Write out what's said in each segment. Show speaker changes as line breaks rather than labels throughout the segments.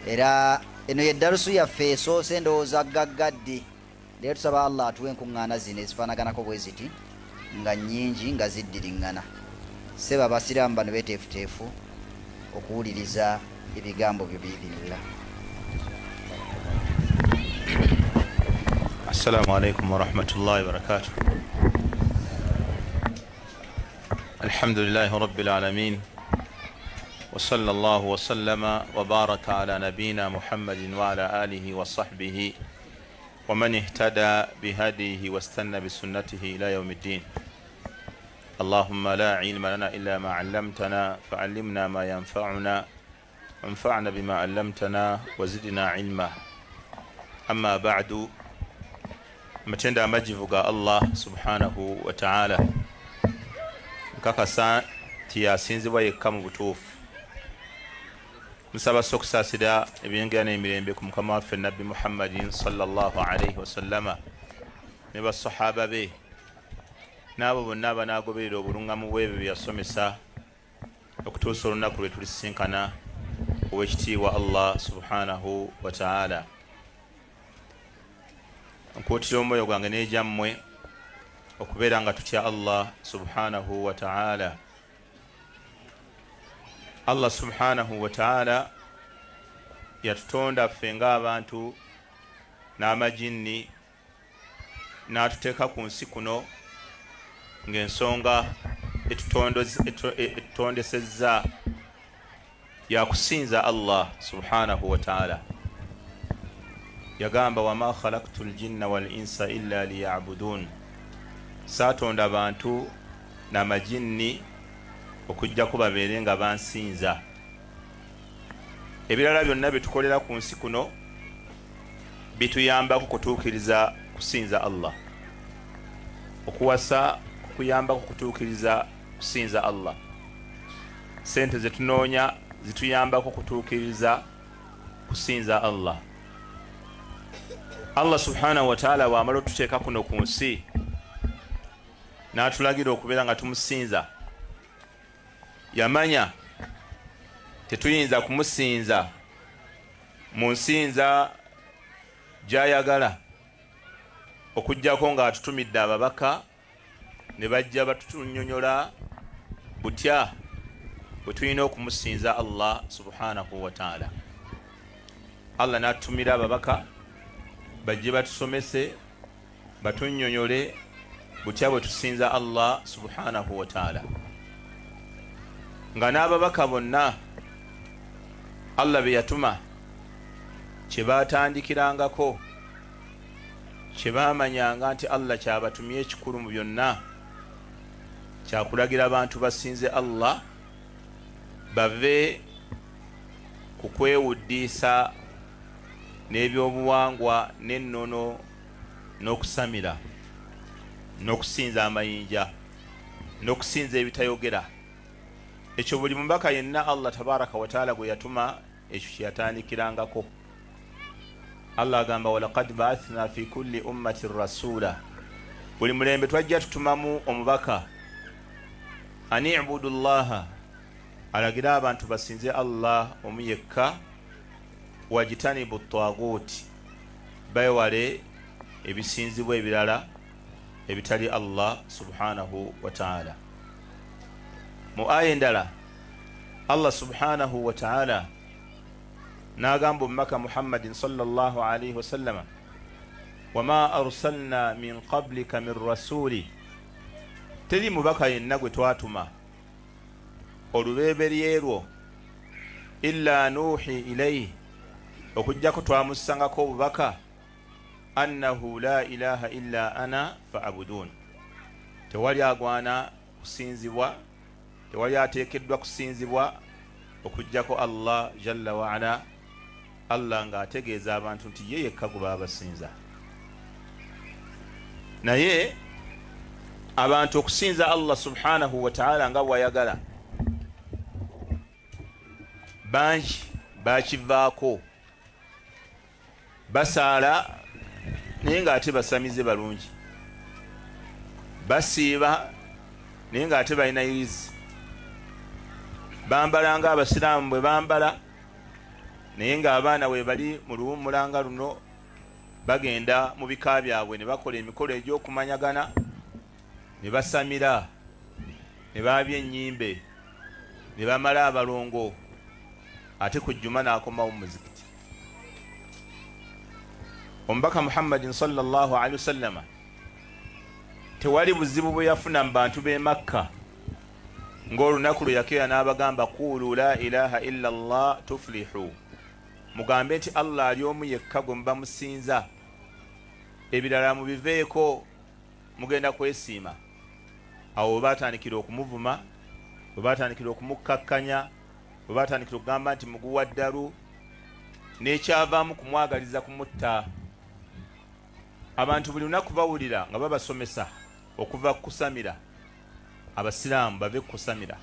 Era eno ye darusu yaffe esoose ndowooza gaggadde. Leero tusaba Allah atuwe enkuŋŋaana zino ezifaanaganako bwe ziti nga nnyingi nga ziddiriŋŋana. Ssebo Abasiraamu bano beeteefuteefu okuwuliriza ebigambo byo biidhinillah.
Assalamu alaikum warahmatullahi wabarakatuh. Alhamdulillahi rabbil alamin wa sallallahu wa sallama wa baraka ala nabina Muhammadin wa ala alihi wa sahbihi wa man ihtada bihadihi wastanna bisunnatihi ila yaumi ddin. Allahumma la ilma lana illa ma allamtana faallimna ma yanfauna wanfana bima allamtana wazidna ilma. Amma ba'du, amatendo amajivu ga Allah subhanahu wa ta'ala, nkakasa nti yasinzibwa yekka mu butuufu. Nsaba ssa okusaasira ebyengera n'emirembe ku mukama waffe Nabbi Muhammadin sallallahu alaihi wasallama ne basahaba be n'abo bonna abanaagoberera obuluŋŋamu bw'ebyo bye yasomesa okutuusa olunaku lwe tulisisinkana ow'ekitiibwa Allah subhanahu wa ta'ala. Nkuutira omwoyo gwange n'egyammwe okubeera nga tutya Allah subhanahu wa ta'ala. Allah subhanahu wa ta'ala yatutonda ffe ng'abantu n'amajinni n'atuteeka ku nsi kuno ng'ensonga etutondesezza yakusinza Allah subhanahu wa ta'ala. Yagamba, wama khalaktu ljinna wal insa illa liyabudun, saatonda bantu n'amajinni okujjako babeere nga bansinza. Ebirala byonna bye tukolera ku nsi kuno bituyambako kutuukiriza kusinza Allah. Okuwasa kukuyambako kutuukiriza kusinza Allah. Sente zetunoonya zituyambako kutuukiriza kusinza Allah. Allah subhanahu wataala bw'amala otuteeka kuno ku nsi n'atulagira okubeera nga tumusinza, yamanya tetuyinza kumusinza mu nsinza gy'ayagala okuggyako ng'atutumidde ababaka ne bajja batutunyonyola butya bwe tulina okumusinza Allah subhanahu wataala. Allah n'atutumira ababaka bajje batusomese batunyonyole butya bwe tusinza Allah subhanahu wataala, nga n'ababaka bonna Allah be yatuma kye baatandikirangako, kye baamanyanga nti Allah kyabatumye ekikulu mu byonna kyakulagira abantu basinze Allah, bave ku kwewuddiisa n'ebyobuwangwa n'ennono n'okusamira n'okusinza amayinja n'okusinza ebitayogera. Ekyo buli mubaka yenna Allah tabaraka wataala gwe yatuma ekyo kyeyatandikirangako. Allah agamba, walaqad baathna fi kulli ummatin rasula, buli mulembe twajja tutumamu omubaka, an ibudu llaha, alagire abantu basinze Allah omu yekka, wajitanibu taguuti, bewale ebisinzibwa ebirala ebitali Allah subhanahu wataala. Mu aya endala Allah subhanahu wataala n'agamba omubaka Muhammadin sallallahu alaihi wasallama, wama arsalna min qablika min rasuli, teri mubaka yenna gwe twatuma olubeeberye lwo, illa nuuhi ilaihi, okujjako twamussangako obubaka, annahu la ilaha illa ana faabudun, tewali agwana kusinzibwa, tewali ateekeddwa kusinzibwa okujjako Allah jalla waala. Allah ng'ategeeza abantu nti ye yekka gwe baba basinza. Naye abantu okusinza Allah subhanahu wataala nga bw'ayagala, bangi bakivaako, basaala naye ng'ate basamize balungi, basiiba naye ng'ate balina irizi, bambala ng'abasiraamu bwe bambala, Naye ng'abaana we bali mu luwummula nga luno bagenda mu bika byabwe ne bakola emikolo egy'okumanyagana, ne basamira, ne baabya ennyimbe, ne bamala abalongo, ate ku Jjuma n'akomawo mu muzikiti. Omubaka Muhammadin sallallahu alaihi wasallama tewali buzibu bwe yafuna mu bantu b'e Makka ng'olunaku lwe yakeera n'abagamba quulu la ilaha illa Allah tuflihu, mugambe nti Allah ali omu yekka gwe muba musinza, ebirala mubiveeko mugenda kwesiima. Awo we baatandikira okumuvuma, we baatandikira okumukkakkanya, we baatandikira okugamba nti muguwa ddalu, n'ekyavaamu kumwagaliza kumutta. Abantu buli lunaku bawulira nga babasomesa okuva ku kusamira, Abasiraamu bave ku kusamira,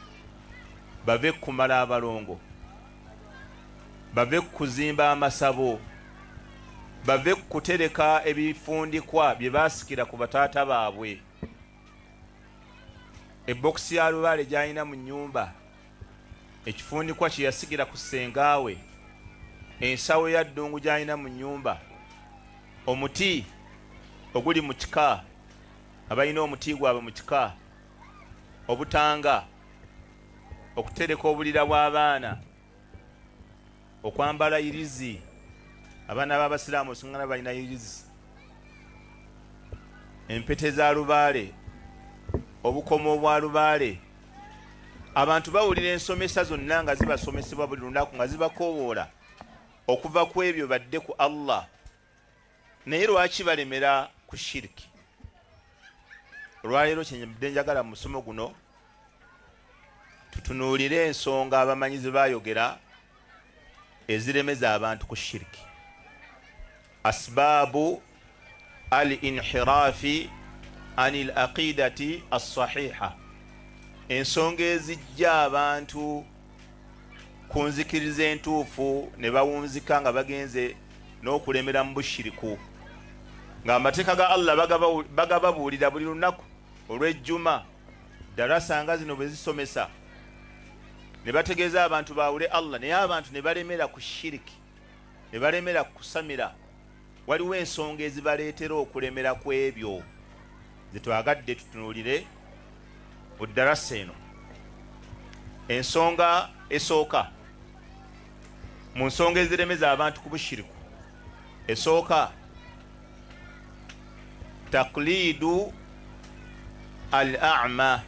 bave ku kumala abalongo, bave ku kuzimba amasabo, bave ku kutereka ebifundikwa bye baasikira ku bataata baabwe. Ebbokisi ya lubaale gy'alina mu nnyumba, ekifundikwa kye yasigira ku ssengaawe, ensawo ya ddungu gy'alina mu nnyumba, omuti oguli mu kika, abalina omuti gwabwe mu kika, obutanga, okutereka obulira bw'abaana, okwambala irizi. Abaana b'Abasiraamu osingana balina irizi, empete za lubaale, obukomo obwa lubaale. Abantu bawulira ensomesa zonna nga zibasomesebwa buli lunaku nga zibakoowoola okuva ku ebyo badde ku Allah, naye lwaki balemera ku shiriki? Olwaleero kyenjadde njagala mu musomo guno tutunuulire ensonga abamanyi ze bayogera eziremeza abantu ku shiriki, asbaabu al inhirafi an al aqidati assahiha, ensonga ezijja abantu ku nzikiriza entuufu ne bawunzika nga bagenze n'okulemera mu bushiriku, ng'amateeka ga Allah bagababuulira buli lunaku olw'ejjuma. Darasa nga zino bwe zisomesa ne bategeeza abantu baawule Allah, naye abantu ne balemera ku shiriki, ne balemera ku kusamira. Waliwo ensonga ezibaleetera okulemera ku ebyo zetwagadde tutunuulire mu darasa eno. Ensonga esooka mu nsonga eziremeza abantu ku bushiriku, esooka taqlidu al a'ma,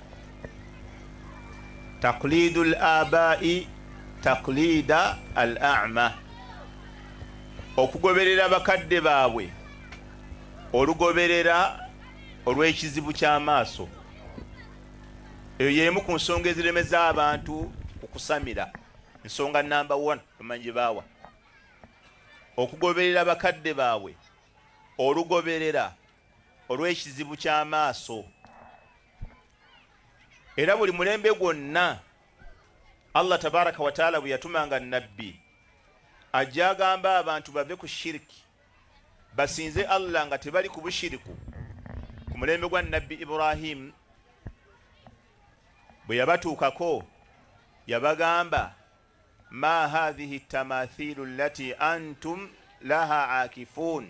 taqlidu al abai taqlida al a'ma, okugoberera bakadde baabwe olugoberera olw'ekizibu ky'amaaso. Eyo y'emu ku nsonga eziremeza abantu ku kusamira. Nsonga namba 1 bamanyi gye baawa, okugoberera bakadde baabwe olugoberera olw'ekizibu ky'amaaso. Era buli mulembe gwonna Allah tabaraka wataala bwe yatumanga nabbi ajja agamba abantu bave ku shiriki basinze Allah nga tebali ku bushiriku. Ku mulembe gwa nabbi Ibrahim bwe yabatuukako yabagamba ma hadhihi tamathilu allati antum laha akifun,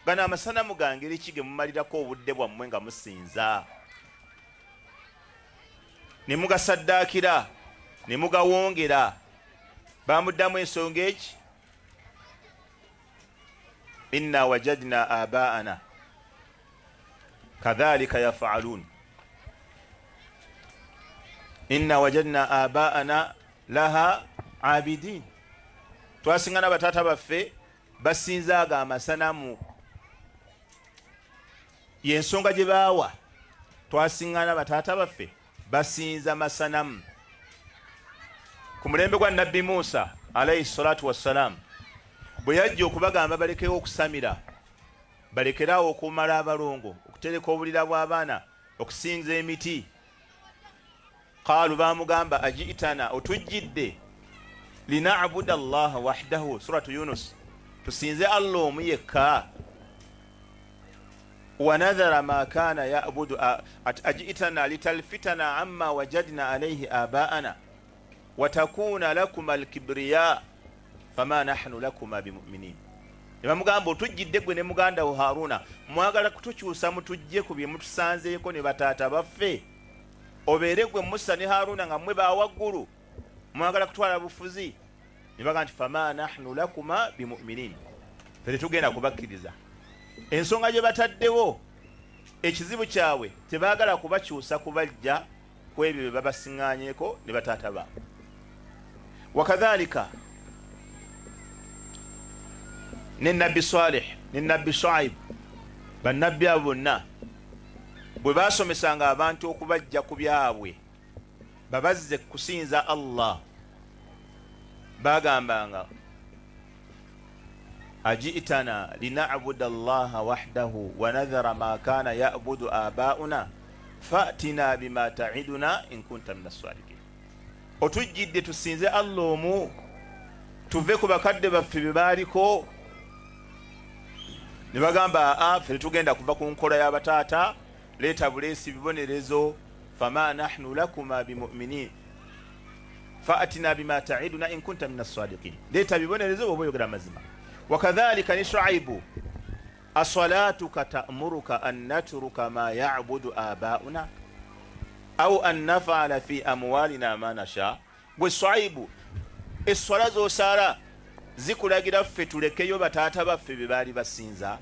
gano amasanamu ga ngeri ki ge mumalirako obudde bwammwe nga musinza ne mugasaddaakira ne mugawongera? Bamuddamu ensonga eki, inna wajadna abaana kadhalika yafalun, inna wajadna abaana laha abidin, twasingana bataata baffe basinzaaga amasanamu. Yensonga gye baawa, twasingana bataata baffe basinza masanamu. Ku mulembe gwa nabbi Musa alaihi salatu wassalam bwe yajja okubagamba balekewo okusamira, balekerawo okumala abalongo, okutereka obulira bw'abaana, okusinza emiti, qaalu bamugamba ajitana, otujjidde linabuda allaha wahdahu, suratu Yunus, tusinze Allah omu yekka, wanadhara ma kana yabudu, ajitana litalfitana amma wajadna alaihi abaana watakuna lakuma alkibriya Fama nahnu lakuma bimuminin. Ne bamugamba, otujjidde gwe ne muganda wo Haruna, mwagala kutukyusa mutujje ku bye mutusanzeeko ne bataata baffe, obeere gwe Musa ne Haruna nga mmwe bawaggulu, mwagala kutwala bufuzi. Ne bagamba nti fama nahnu lakuma bimuminin, ffe tetugenda kubakkiriza. Ensonga gye bataddewo, ekizibu kyabwe tebaagala kubakyusa kubajja ku ebyo bye babasiŋŋaanyeeko ne bataata baabwe. Wakadhalika ne Nabbi Salih ne Nabbi Shuaib, bannabbi abo bonna bwe baasomesanga abantu okubajja ku byabwe babazze kusinza Allah, bagambanga ajitana linabuda allaha wahdahu wa nadhara ma kana yabudu abauna fatina bima taiduna in kunta min assadikin. Otujjidde tusinze Allah omu, tuve ku bakadde baffe bye baaliko. Ne bagamba aa, ffe tetugenda kuva ku nkola y'abataata, leeta buleesi bibonerezo. Fama nahnu lakuma bimuminin faatina bima taiduna in kunta min assadikin, leeta bibonerezo bwoba oyogera amazima. Wakadhalika ne Shuaibu, asalatuka ta'muruka an natruka ma ya'budu abauna au an naf'ala fi amwalina ma nasha. Gwe Shuaibu, esswala z'osaala zikulagira ffe tulekeyo bataata baffe be baali basinza?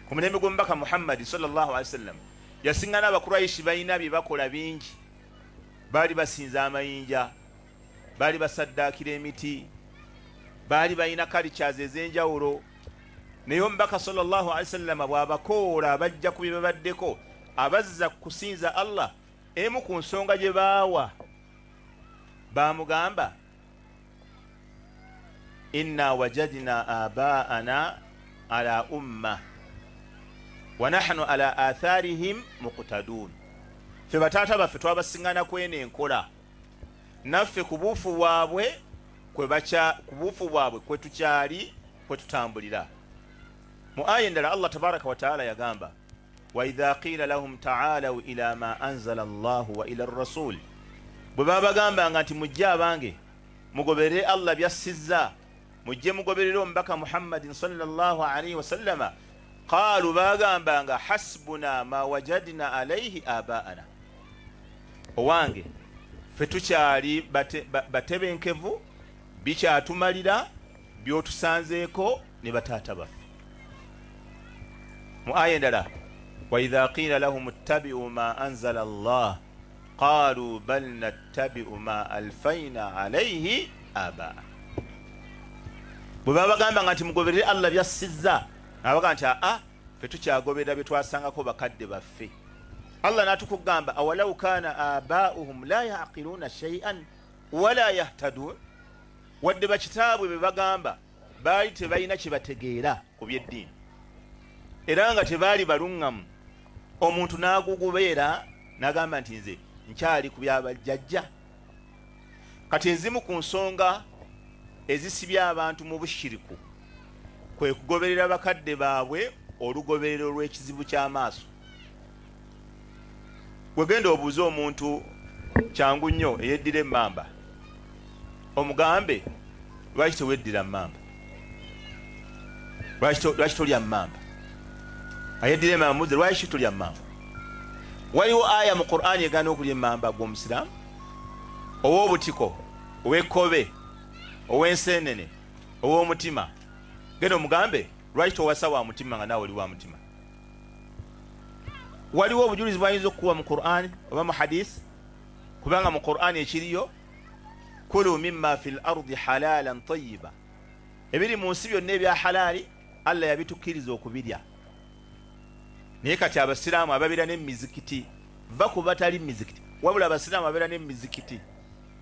Ku mulembe gw'omubaka Muhammadi sallallahu alaihi wasallam yasiŋŋana Abakuraishi balina bye bakola bingi, baali basinza amayinja, baali basaddaakira emiti, baali balina cultures ez'enjawulo. Naye omubaka sallallahu alaihi wasallam bw'abakoola abajja ku bye babaddeko, abazza kusinza Allah, emu ku nsonga gye baawa baamugamba inna wajadna abaana ala umma wa nahnu ala atharihim muqtadun. Ffe bataata baffe twabasiŋŋana kweno enkola, naffe ku buufu bwabwe ku buufu bwabwe kwe tukyali kwe tutambulira. Mu aya endala Allah tabaraka wa taala yagamba wa idha qila lahum ta'alaw ila ma anzala Allahu wa ila rasul, bwe babagambanga nti mujje abange mugoberere Allah byassizza, mujje mugoberere omubaka Muhammadin sallallahu alaihi wasallama, qalu bagambanga hasbuna ma wajadna alaihi abaana. Owange ffe tukyali batebenkevu, bikyatumalira byotusanzeeko ne bataata baffe. Mu aya endala wa idha qila lahum ittabi'u ma anzala Allah qalu bal nattabi'u ma alfayna alayhi abaa. Bwe babagambanga nti mugoberere Allah byassizza, abaga nti aa, ffe tukyagoberera bye twasangako bakadde baffe. Allah n'atukugamba awalau kana abaauhum la yaqiluna shay'an wala yahtadun, wadde bakitaabwe be bagamba baali tebalina kye bategeera ku by'eddiini era nga tebaali baluŋŋamu. Omuntu n'agugubeera n'agamba nti nze nkyali ku byabajjajja. Kati ezimu ku nsonga ezisibye abantu mu bushiriku kwe kugoberera bakadde baabwe olugoberero lw'ekizibu ky'amaaso. Wegenda obuuze omuntu kyangu nnyo eyeddira emmamba, omugambe lwaki teweddira mmamba, lwaki tolya mmamba? Ayeddira emmamba mubuuze lwaki tolya mmamba? Waliwo aya mu Qur'ani egaana okulya emmamba gwe omusiraamu? Ow'obutiko, ow'ekkobe, ow'enseenene, ow'omutima, genda omugambe lwaki towasa wa mutima nga naawe oli wa mutima? Waliwo obujulizi bwayinza okukuwa mu Qur'ani oba mu hadisi? Kubanga mu Qur'ani ekiriyo kulu mimma fi lardi halalan tayiba, ebiri mu nsi byonna ebya halaali Allah yabitukkiriza okubirya. Naye kati abasiraamu ababeera n'emizikiti, va ku batali mizikiti, wabula abasiraamu ababeera n'emizikiti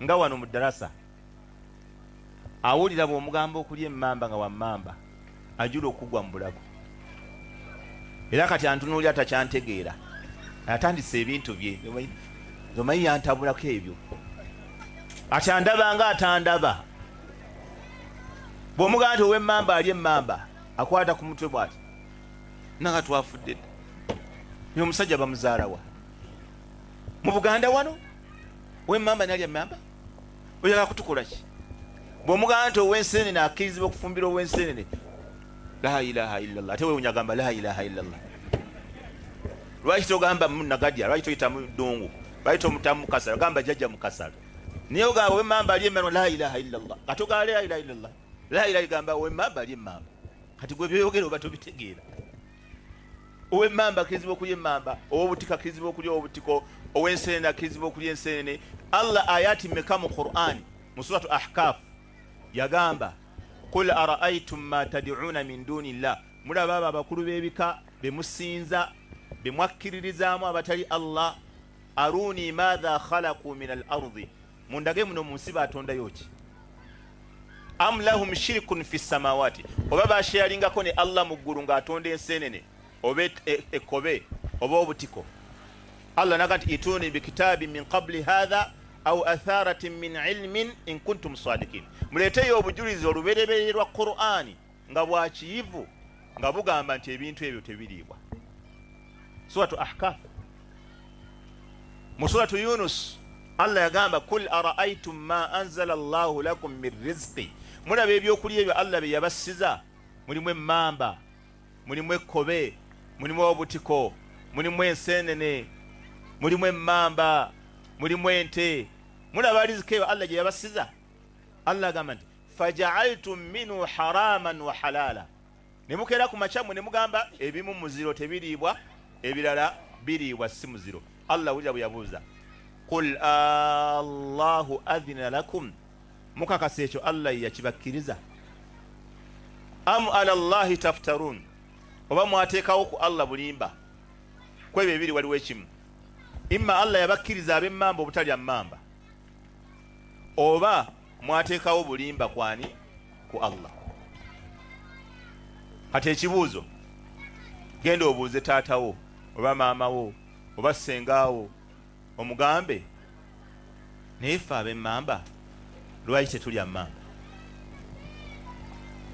nga wano mu darasa, awulira bw'omugamba okulya emmamba nga wammamba ajula okugwa mu bulago. Era kati antunuulira takyantegeera, atandise ebintu bye omanyi yantabulako ebyo, ati andaba nga atandaba. Bw'omugamba nti ow'emmamba alya emmamba, akwata ku mutwe bw'ati, nanga twafudde dda. Naye omusajja bamuzaalawa mu Buganda wano? Ow'emmamba nalya emmamba, oyagala kutukola ki? Bw'omugamba nti ow'ensenene akkirizibwa okufumbira ow'ensenene, la ilaha illallah, ate wewunya agamba la ilaha illallah. Lwaki togamba munagadya? Lwaki toyita muddungu? Lwaki tomutamu mukasala? Gamba jjajja mukasala. Naye ogamba ow'emmamba ali emmamba, la ilaha illallah. Kati ogamba la ilaha illallah, la ilaha, gamba ow'emmamba ali emmamba. Kati gwe byoyogera oba tobitegeera. Ow'emmamba akkirizibwa okulya emmamba, ow'obutiko akkirizibwa okulya obutiko, ow'ensenene akkirizibwa okulya ensenene. Allah ayati meka mu Qur'ani mu suratu Ahkaf yagamba, qul araaitum ma tad'una min duni llah, mulaba abo abakulu b'ebika be musinza, be mwakkiririzaamu abatali Allah, aruni madha khalaqu min al ardi, mundage muno mu nsi batondayo ki? Am lahum shirkun fi samawati, oba basharingako ne Allah mu ggulu ng'atonda ensenene oba ekkobe oba obutiko. Allah naga nti ituni bikitabi min qabli hadha au atharatin min ilmin in kuntum sadikin, muleeteyo obujulizi olubereberye lwa Qur'ani nga bwa kiyivu nga bugamba nti ebintu ebyo tebiriibwa. Suratu Ahkaf. Mu suratu Yunus Allah yagamba kul araaitum ma anzala Allahu lakum min rizqi, mulaba ebyokulya ebyo Allah bye yabassiza, mulimu emmamba, mulimu ekkobe, mulimu obutiko, mulimu ensenene, mulimu emmamba, mulimu ente. Mulaba riziki eyo Allah gye yabassiza. Allah agamba nti fajaaltum minhu haraman wa halala, ne mukeera ku makya mmwe ne mugamba ebimu muziro tebiriibwa, ebirala biriibwa si muziro. Allah wulira bwe yabuuza, qul allahu adhina lakum, mukakasa ekyo Allah ye yakibakkiriza? Am ala llahi taftarun, oba mwateekawo ku Allah bulimba? Ku ebyo ebiri waliwo ekimu, imma Allah yabakkiriza ab'emmamba obutalya mmamba, oba mwateekawo bulimba kwani? Ku Allah. Kati ekibuuzo, genda obuuze taatawo oba maama wo oba ssengaawo, omugambe naye ffe ab'emmamba lwaki tetulya mmamba?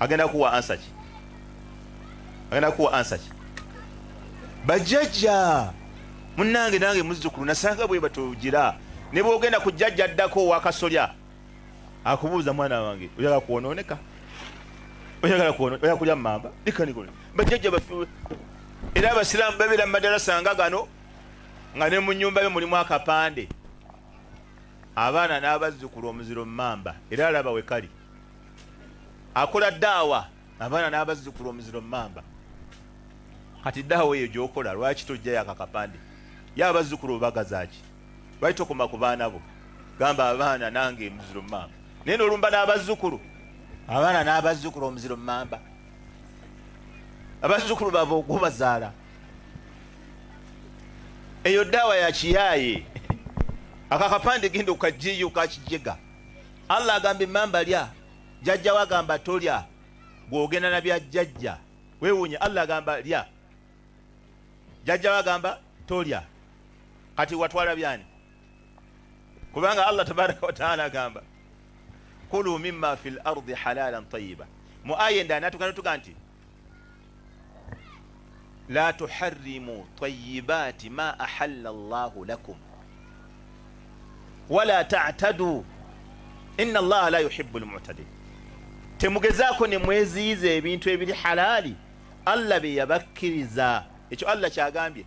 Agenda kuwa ansa ki? Agenda kuwa ansa ki? Bajjajja munnange, nange muzzukulu nasanga bwe batugira. Ne bwogenda ku jjajja addako owakasolya akubuuza, mwana wange oyagala kwonooneka? Oyagala oyagala kulya mmamba? Bajjajja baffe. Era abasiraamu babeera mu madarasa nga gano, nga ne mu nnyumba yo mulimu akapande, abaana n'abazzukulu omuziro mmamba. Era alaba we kali akola daawa, abaana n'abazzukulu omuziro mmamba. Kati daawa eyo gy'okola lwaki tojjayo akakapande? Ye abazzukulu obagazaaki? Lwaki tokoma ku baana bo? Gamba abaana nange omuziro mmamba, naye n'olumba n'abazzukulu, abaana n'abazzukulu omuziro mmamba. Abazzukulu bava okubazaala. Eyo daawa ya kiyaaye. Akakapande genda okajjeyo kakijega. Allah agamba emmamba lya, jjajjawo agamba tolya, gw'ogenda na bya jjajja. Weewuunye, Allah agamba lya, jjajjawo agamba tolya. Kati watwala byani? Kubanga Allah tabaraka wataala agamba kulu mimma fi lardi halalan tayiba. Mu aya endala natuka natuga nti la tuharrimu tayibati ma ahalla llahu lakum wala ta'tadu inna allaha la yuhibbu lmutadin, temugezaako ne mweziyiza ebintu ebiri halaali Allah bye yabakkiriza. Ekyo Allah kyagambye.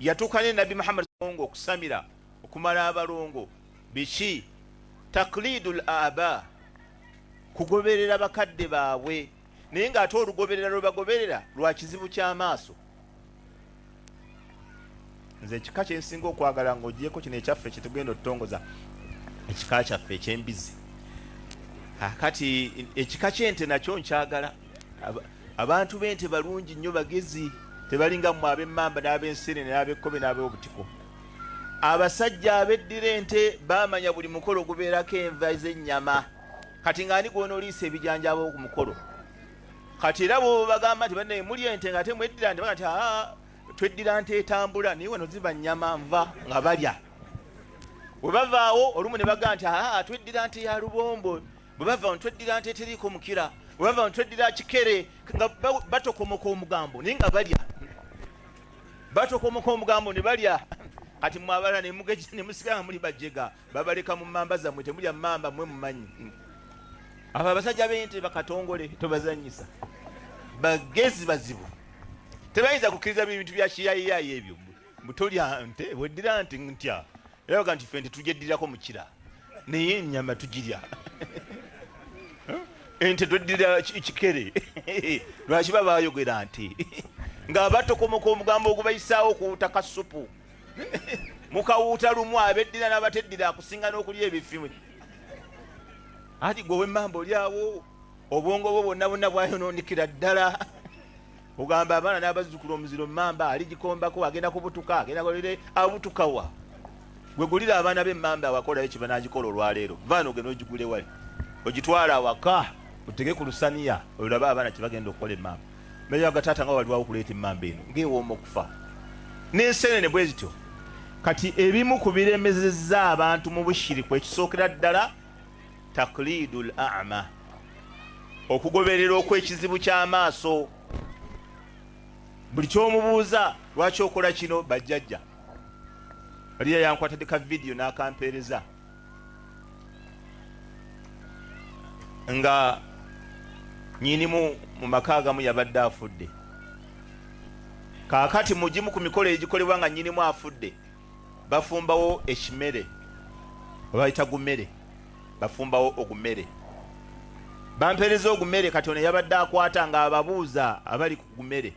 Yatuuka ne Nabbi Muhammad okusamira okumala abalongo biki? Taklidu l aba, kugoberera bakadde baabwe, naye ng'ate olugoberera lwe bagoberera lwa kizibu ky'amaaso. Nze ekika kyensinga okwagala ng'ogyeko kino ekyaffe kyetugenda otutongoza, ekika kyaffe eky'embizi. Kati ekika ky'ente nakyo nkyagala. Abantu b'ente balungi nnyo, bagezi, tebalinga mmwe ab'emmamba n'ab'ensenene n'ab'ekkobe n'ab'obutiko. Abasajja abeddira ente bamanya buli mukolo gubeerako enva z'ennyama. Kati ng'ani gw'onooliisa ebijanjaabo ku mukolo? Kati era bo bagamba nti bannaye muli ente nga ate mweddira nte, baga nti aa tweddira nte etambula, naye wano ziba nnyama nva nga balya. Bwe bavaawo olumu ne bagamba nti aa tweddira nte ya lubombo, bwe bava tweddira nte eteriiko mukira, bwe bava tweddira kikere, nga batokomoka omugambo naye nga balya, batokomoka omugambo ne balya. Kati mwe abalala ne mugeja ne musigala nga muli bajega, babaleka mu mmamba zammwe, temulya mmamba mmwe mumanyi. Abo abasajja b'ente bakatongole tobazanyisa, bagezi bazibu, tebayinza kukkiriza bintu bya kiyayiyayi ebyo. Mbu tolya nte, weddira nti ntya, era baga nti ffe nte tugyeddirako mukira, naye ennyama tugirya. Ente tweddira kikere. Lwaki baba bayogera nti nga batokomoka omugambo ogubayisaawo okuwuta kasupu mukawuuta lumu, abeddira n'abateddira akusinga n'okulya ebifi. Ati gwe ow'emmamba oli awo, obwongo bwo bwonna bwonna bwayononekera ddala. Ogamba abaana n'abazzukulu omuziro mmamba aligikombako, agenda kubutuka, agenda kolere abutukawa. Gwe gulira abaana b'emmamba awakolayo kye banagikola olwaleero. Vaano ogenda ogigule wali, ogitwala awaka, otege ku lusaniya, olabe abaana kye bagenda okukola emmamba. Naye taata nga waliwawo okuleeta emmamba eno ng'ewooma okufa n'ensenene bwe zityo. Kati ebimu ku biremezezza abantu mu bushiriku, ekisookera ddala taklidu l ama, okugoberera okw'ekizibu ky'amaaso. Buli kyomubuuza, "Lwaki okola kino?" "Bajjajja." Aliya yankwatadde ka vidiyo n'akampeereza nga nyinimu mu maka agamu yabadde afudde. Kaakati mugimu ku mikolo egikolebwa nga nyinimu afudde, bafumbawo ekimere babayita gumere, bafumbawo ogumere. Bampeereza ogumere. Kati ono yabadde akwata ng'ababuuza abali ku gumere,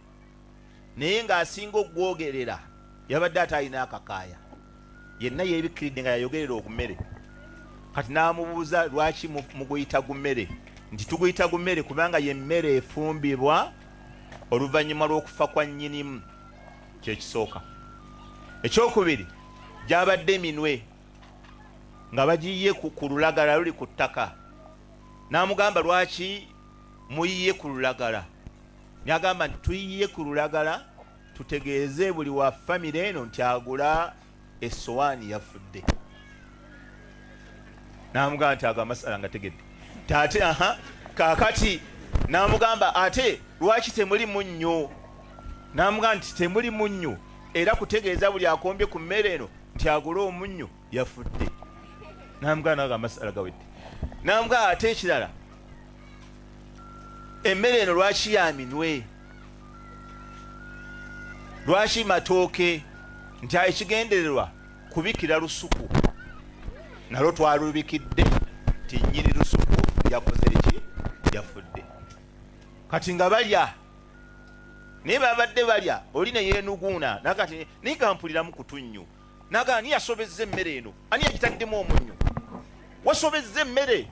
naye ng'asinga okugwogerera yabadde ate alina akakaaya, yenna yeebikkiridde nga yayogerera ogumere. Kati n'amubuuza, "Lwaki muguyita gumere?" Nti, "Tuguyita gumere kubanga yemmere efumbibwa oluvannyuma lw'okufa kwa nnyinimu." Kyekisooka. Ekyokubiri, gyabadde eminwe nga bagiyiye ku lulagala luli ku ttaka. N'amugamba, "Lwaki muyiye ku lulagala?" N'agamba nti, "Tuyiye ku lulagala tutegeeze buli wa famire eno nti agula essowaani yafudde." N'amugamba nti ago amasala nga tegedde ti ate aha. Kaakati n'amugamba, "Ate lwaki temuli munnyo?" N'amugamba nti, "Temuli munnyo era kutegeeza buli akombye ku mmere eno nti agule omunnyo, yafudde." N'amugamba nago amasala gawedde. N'amugamba, "Ate ekirala, emmere eno lwaki ya minwe, lwaki matooke?" Nti ekigendererwa kubikira lusuku, nalwo twalubikidde ti nnyini lusuku yakoze eki? Yafudde. Kati nga balya, naye babadde balya, oli neyeenuguuna nakati naye gampuliramu kutunnyu. Naga, "Ani yasobezza emmere eno? Ani yagitaddemu omunnyo? Wasobezza emmere."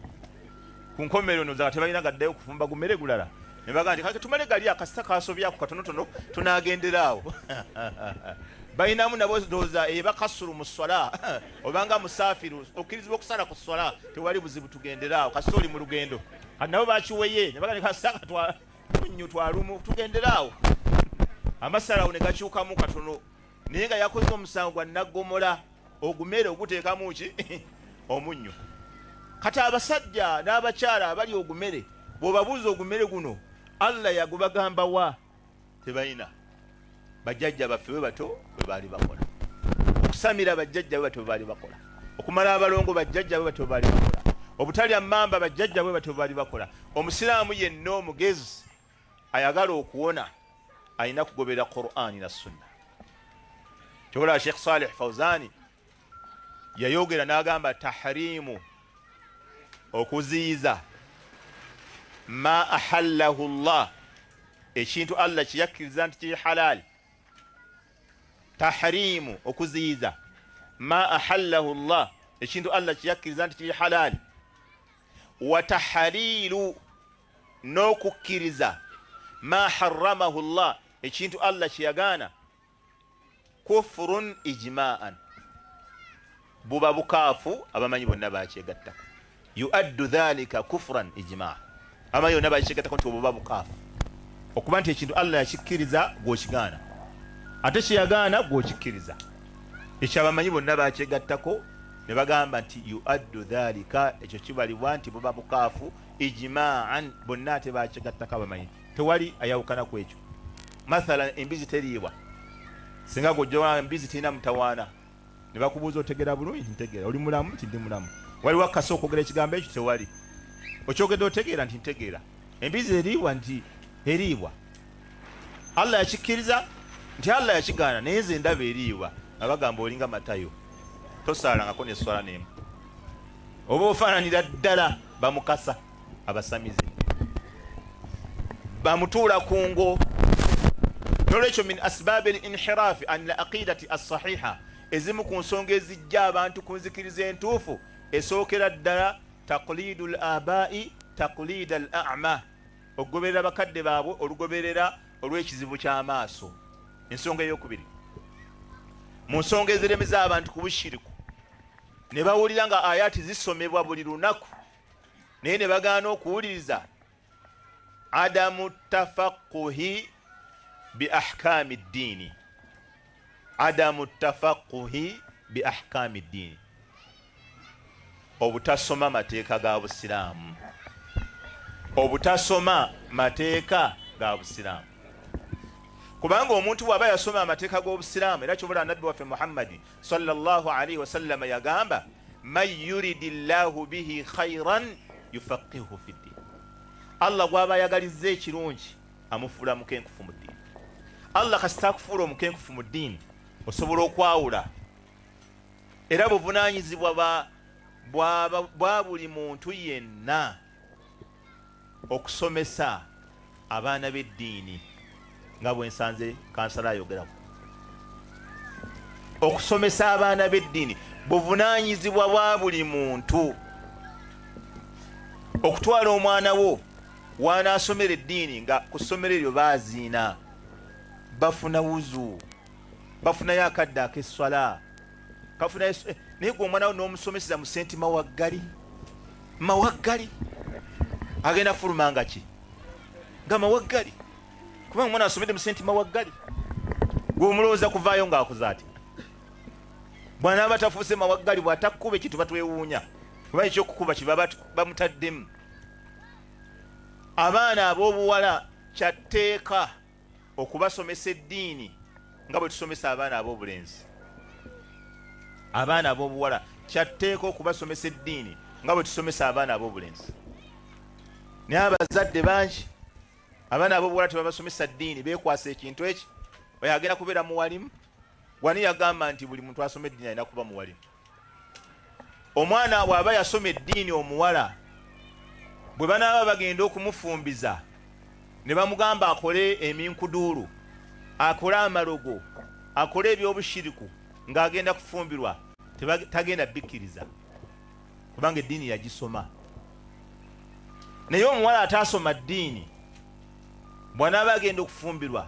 Ku nkomerero noza tebalina gaddayo kufumba gumere gulala, ne bagamba nti kake tumale gali akasita kasobyako katonotono, tunagendera awo. Balinamu nabo ndowooza eba kasuru mu swala, obanga musafiru okkirizibwa okusala ku swala, tewali buzibu, tugendere awo kasita oli mu lugendo. Kati nabo bakiweye ne bagamba nti kasita katwa munnyu twalumu, tugendere awo. Amasalawo ne gakyukamu katono, naye nga yakoze omusango gwa naggomola ogumere oguteekamu ki? Omunnyo. Kati abasajja n'abakyala abali ogumere, bw'obabuuza ogumere guno Allah yagubagamba wa, tebalina. Bajjajja baffe bwe bato bwe baali bakola. Okusamira, bajjajja bwe batyo bwe baali bakola. Okumala abalongo, bajjajja bwe batyo bwe baali bakola. Obutalya mmamba, bajjajja bwe batyo bwe baali bakola. Omusiraamu yenna omugezi ayagala okuwona alina kugoberera Qur'ani na Sunna. Kyobola Sheikh Saleh Fauzani yayogera n'agamba, tahrimu, okuziyiza, ma ahallahu llah, ekintu Allah kyeyakkiriza nti kiri halali. Tahrimu, okuziyiza, ma ahallahu llah, ekintu Allah kyeyakkiriza nti kiri halali, wa tahalilu, n'okukkiriza, ma haramahu llah, ekintu Allah kyeyagaana, kufurun ijmaan, buba bukaafu. Abamanyi bonna bakyegattako, yuaddu dhalika kufran ijmaa. Abamanyi bonna bakyegattako nti obuba bukaafu, okuba nti ekintu Allah yakikkiriza gwokigaana, ate kyeyagaana gwokikkiriza. Ekyo abamanyi bonna bakyegattako ne bagamba nti yuaddu dhalika, ekyo kibalibwa nti buba bukaafu ijmaan, bonna ate bakyegattako abamanyi, tewali ayawukana ku ekyo. Mathalan, embizi teriibwa. Singa gojja, embizi terina mutawaana, ne bakubuuza, "Otegera bulungi?" "Ntegeera." "Oli mulamu?" "Nti ndi mulamu." Waliwo akasa okwogera ekigambo ekyo? Tewali. Okyogedde otegeera nti ntegeera. Embizi eriibwa nti eriibwa. Allah yakikkiriza nti Allah yakigaana, naye nze ndaba eriibwa. Nga bagamba olinga Matayo, tosaalangako n'esswala n'emu, oba ofaananira ddala bamukasa abasamize bamutuula ku ngo. Nolwekyo min asbaabi al inhiraafi an al aqidati assahiha, ezimu ku nsonga ezijja abantu ku nzikiriza entuufu, esookera ddala taqlidu al abai taqlida al a'ma, okugoberera bakadde baabwe olugoberera olw'ekizibu ky'amaaso. Ensonga eyokubiri mu nsonga eziremeza abantu ku bushiriku, ne bawulira nga ayati zisomebwa buli lunaku naye ne bagaana okuwuliriza, adamu tafaquhi bi ahkami ddiini, adamu tafaquhi bi ahkami ddiini, obutasoma mateeka ga Busiraamu, obutasoma mateeka ga Busiraamu. Kubanga omuntu bw'aba yasoma amateeka g'Obusiraamu, era kyobula Nabbi waffe Muhammadi sallallahu alaihi wasallama yagamba, man yuridi llahu bihi khairan yufaqihuhu fi ddin, Allah gw'aba ayagalizza ekirungi amufuula mukenkufu mu ddiini. Allah kasita akufuula omukenkufu mu ddiini, osobola okwawula. Era buvunaanyizibwa bwa buli muntu yenna okusomesa abaana b'eddiini, nga bwe nsanze kansala ayogerako. Okusomesa abaana b'eddiini buvunaanyizibwa bwa buli muntu. Okutwala omwana wo w'anaasomera eddiini, nga ku ssomero eryo baaziina, bafuna wuzu, bafunayo akadde ak'esswala, kafunayo, naye gwe omwana wo n'omusomeseza mu senti mawaggali mawaggali, agenda fuluma nga ki? Nga mawaggali. Kubanga omwana asomedde mu senti mawaggali, gwe omulowooza kuvaayo ng'akoze ati? Bw'anaaba tafuuse mawaggali, bw'atakkuba ekintu batwewuunya, kuba ekyokukuba kiba bamutaddemu. Abaana ab'obuwala kyatteeka okubasomesa eddiini nga bwe tusomesa abaana ab'obulenzi. Abaana ab'obuwala kyatteeka okubasomesa eddiini nga bwe tusomesa abaana ab'obulenzi. Naye abazadde bangi abaana ab'obuwala tebabasomesa ddiini, beekwasa ekintu eki oyo agenda kubeera muwalimu. Wani yagamba nti buli muntu asoma eddiini alina kuba muwalimu? Omwana bw'aba yasoma eddiini omuwala, bwe banaaba bagenda okumufumbiza ne bamugamba akole eminkuduulu, akole amalogo, akole ebyobushiriku ng'agenda kufumbirwa, tagenda bikkiriza, kubanga eddiini yagisoma. Naye omuwala ataasoma ddiini bw'anaaba agenda okufumbirwa,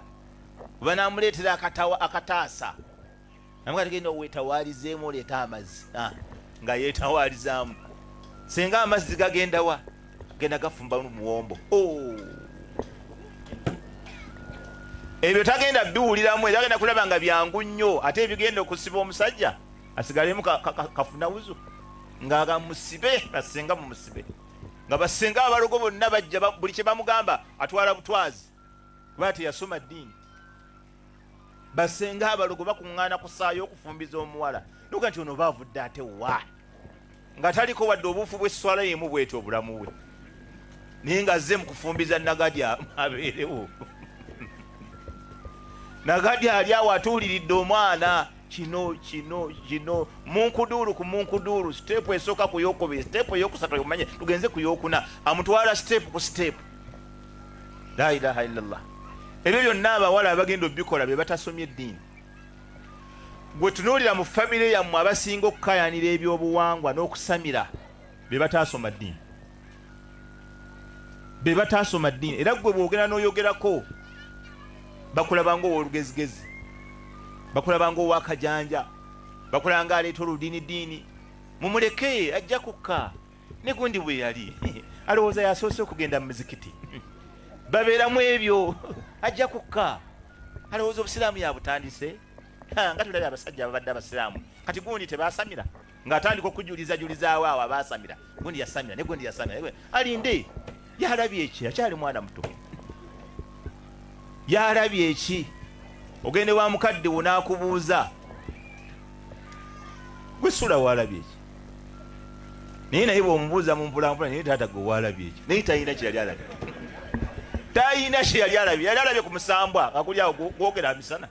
banamuleetera akataasa namuga tugenda wetawaalizeemu oleete amazzi, nga yeetawaalizaamu. Singa amazzi gagenda wa? Genda gafumba muwombo. Oh. Ebyo tagenda biwuliramu, era agenda kulaba nga byangu nnyo. Ate ebigenda okusiba omusajja asigalemu kafuna wuzu, nga musibe basenga mumusibe, nga basenga abalogo bonna bajja, buli kye bamugamba atwala butwazi, kuba teyasoma ddiini. Basenga abalogo bakuŋŋaana ku ssaayo okufumbiza omuwala, noga nti ono baavudde ate wa, nga taliko wadde obuufu bw'esswala emu bwetyo obulamu bwe, naye nga azze mu kufumbiza Nagadi abeerewo. Nagadi ali awo atuuliridde omwana, kino kino kino, munkuduulu ku munkuduulu, siteepu esooka ku yokubiri, siteepu eyokusatu, omanye tugenze ku yokuna, amutwala siteepu ku siteepu. La ilaha illallah. Ebyo byonna abawala abagenda obikola be batasomye eddiini. Gwe tunuulira mu famire yammwe, abasinga okukayanira ebyobuwangwa n'okusamira be bataasoma ddiini, be bataasoma ddiini. Era gwe bwogenda n'oyogerako bakulaba ng'owolugezigezi, bakulaba ng'owakajanja, bakulaba ng'aleeta oludiinidiini. Mumuleke ajja kukka ne gundi bwe yali alowooza yasoose okugenda mu muzikiti. Babeeramu ebyo, ajja kukka, alowooza obusiraamu yabutandise, nga tulabye abasajja ababadde abasiraamu kati gundi tebasamira, ng'atandika okujuliza julizaawo awo abasamira, gundi yasamira ne gundi yasamira. Alinde, yalabye eki? Akyali mwana muto, yalabye eki? Ogende wa mukadde wo n'akubuuza, gwe sula walabye eki? Naye naye bw'omubuuza mu mpolampola, naye taata gwe waalabye eki? Naye talina kye yali alabye, talina kye yali alabye. Yali alabye ku musambwa nga guli awo gwogera misana,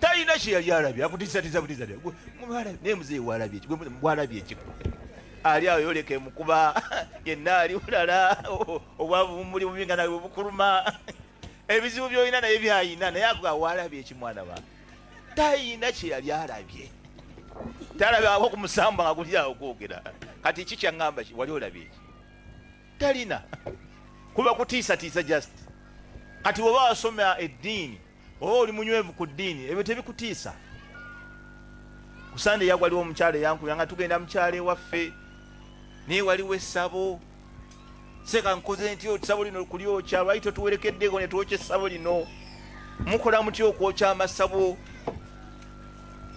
talina kye yali alabye, akutiisatiisa butiisa. Naye muzeeyi waalabye eki? Walabye eki? Ali awo yoleka emukuba yenna ali bulala, obwavu bumuli bubi nga nawe bukuluma, ebizibu byolina naye byayina, naye akuga waalabye eki mwana wange? Talina kye yali alabye, talabako ku musambwa nga guli awo gwogera. Kati ki kyaŋŋamba ki? Wali olabye eki? Talina, kuba kutiisatiisa just. Kati bw'oba wasoma eddiini oba oli munywevu ku ddiini, ebyo tebikutiisa. Ku Sande yagwa waliwo omukyala eyankubira nga tugenda mukyalo ewaffe, naye waliwo essabo. Seka nkoze nti essabo lino kulyokya, lwaki totuwerekeddeko ne twokya essabo lino? Mukola mutya okwokya amasabo?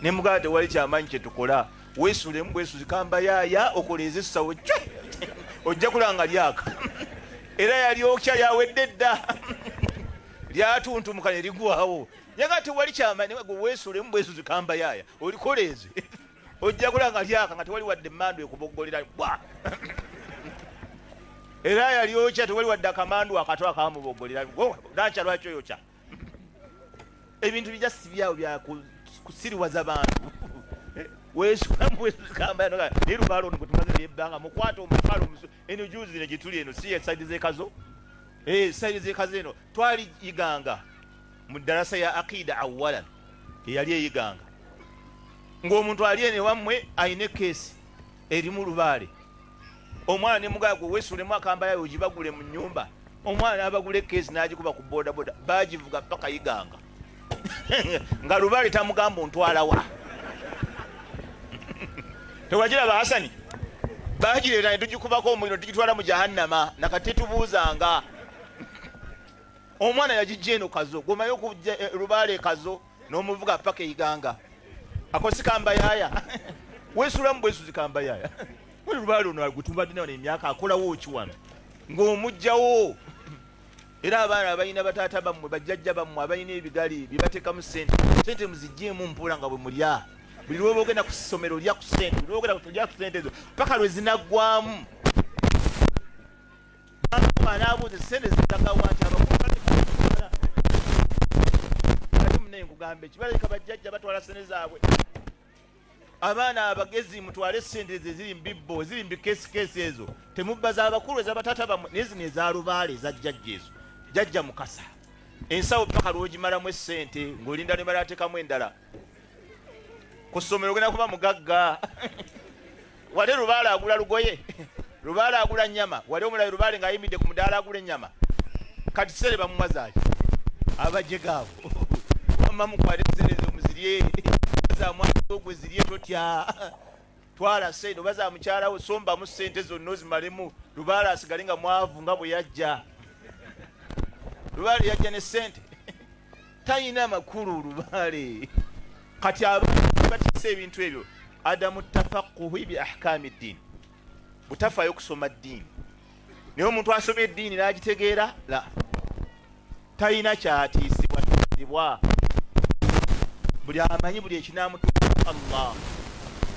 Ne mugamba tewali kyamaanyi kye tukola, weesulemu bwesuzi kambayaaya okoleeze essabo cwe, ojja kulaba nga lyaka. Era yalyokya, lyawedde dda, lyatuntumuka ne ligwawo. Nyaga tewali kyamaanyi, gwe weesulemu bwesuzi kambayaaya olikoleeze, ojja kulaba nga lyaka nga tewali wadde emmandu ekuboggolera bwa. Era yalyokya, tewali wadde akamandu akato akamuboggolera. Nakya lwaki oyokya ebintu bijja si byawo bya kusiriwaza bantu. Weesulamu naye lubaale ono gwe tumaze ebbanga mukwata omutwalo omusu eno juzi ne gye tuli eno si side z'ekazo, side z'ekazo eno twali Iganga mu ddarasa ya aqida awalan eyali eyiganga ng'omuntu ali eno ewammwe alina ekeesi erimu lubaale. Omwana ne mugala gwe weesulemu akambayayo ogibagule mu nnyumba. Omwana n'abagula ekeesi n'agikuba ku bodaboda, bagivuga paka Iganga nga lubaale tamugamba ontwalawa. Tewagiraba Hasani? Bagireeta ne tugikubako omuliro, tugitwala mu Jahannama. Nakati tetubuuzanga. Omwana yagijja eno Kazo, gwomanyi okujja lubaale Kazo n'omuvuga paka Eiganga. Ako si kambayaaya? Weesulamu bwesuzi kambayaaya. Wali lubaale ono gwe tubadde nawo emyaka akolawo ki wano ng'omugjawo? Era abaana abalina bataata bammwe, bajjajja bammwe abalina ebigali bye bateekamu ssente, sente muziggyemu mpola nga bwe mulya. Buli lwoba ogenda ku ssomero lya ku ssente, buli lwoba ogenda lya ku ssente ezo paka lwe zinaggwamu. Anaabuuza sente zitagawa nti abakulu ate munaye nkugamba eki, balabika bajjajja batwala sente zaabwe. Abaana abagezi mutwale sente ezo eziri mubibbo, eziri mubikeesikesi ezo, temubba z'abakulu ez'abataata bammwe, naye zino eza lubaale eza jjajja ezo. Jjajja Mukasa ensawo paka lw'ogimalamu essente ng'olinda ne balateekamu endala. Ku ssomero ogenda kuba mugagga. Wali lubaale agula lugoye, lubaale agula nnyama, wali omulabe lubaale ng'ayimiridde ku mudaala agula ennyama. Kati sere bamuwa zaaki? Abajega abo wamma mukwate sente ezo muzirye, za mwana gwe zirye, totya, twala sente oba za mukyala wo, sombamu sente zonna ozimalemu, lubaale asigale nga mwavu nga bwe yajja. Lubaale yajja ne sente, talina makulu lubaale. Kati abantu batiisa ebintu ebyo, adamu tafaquhi bi ahkami ddiini, butafaayo kusoma ddiini. Naye omuntu asoma eddiini n'agitegeera la talina kyatiisibwa tiisibwa. Buli amanyi buli ekinaamutuuka Allah,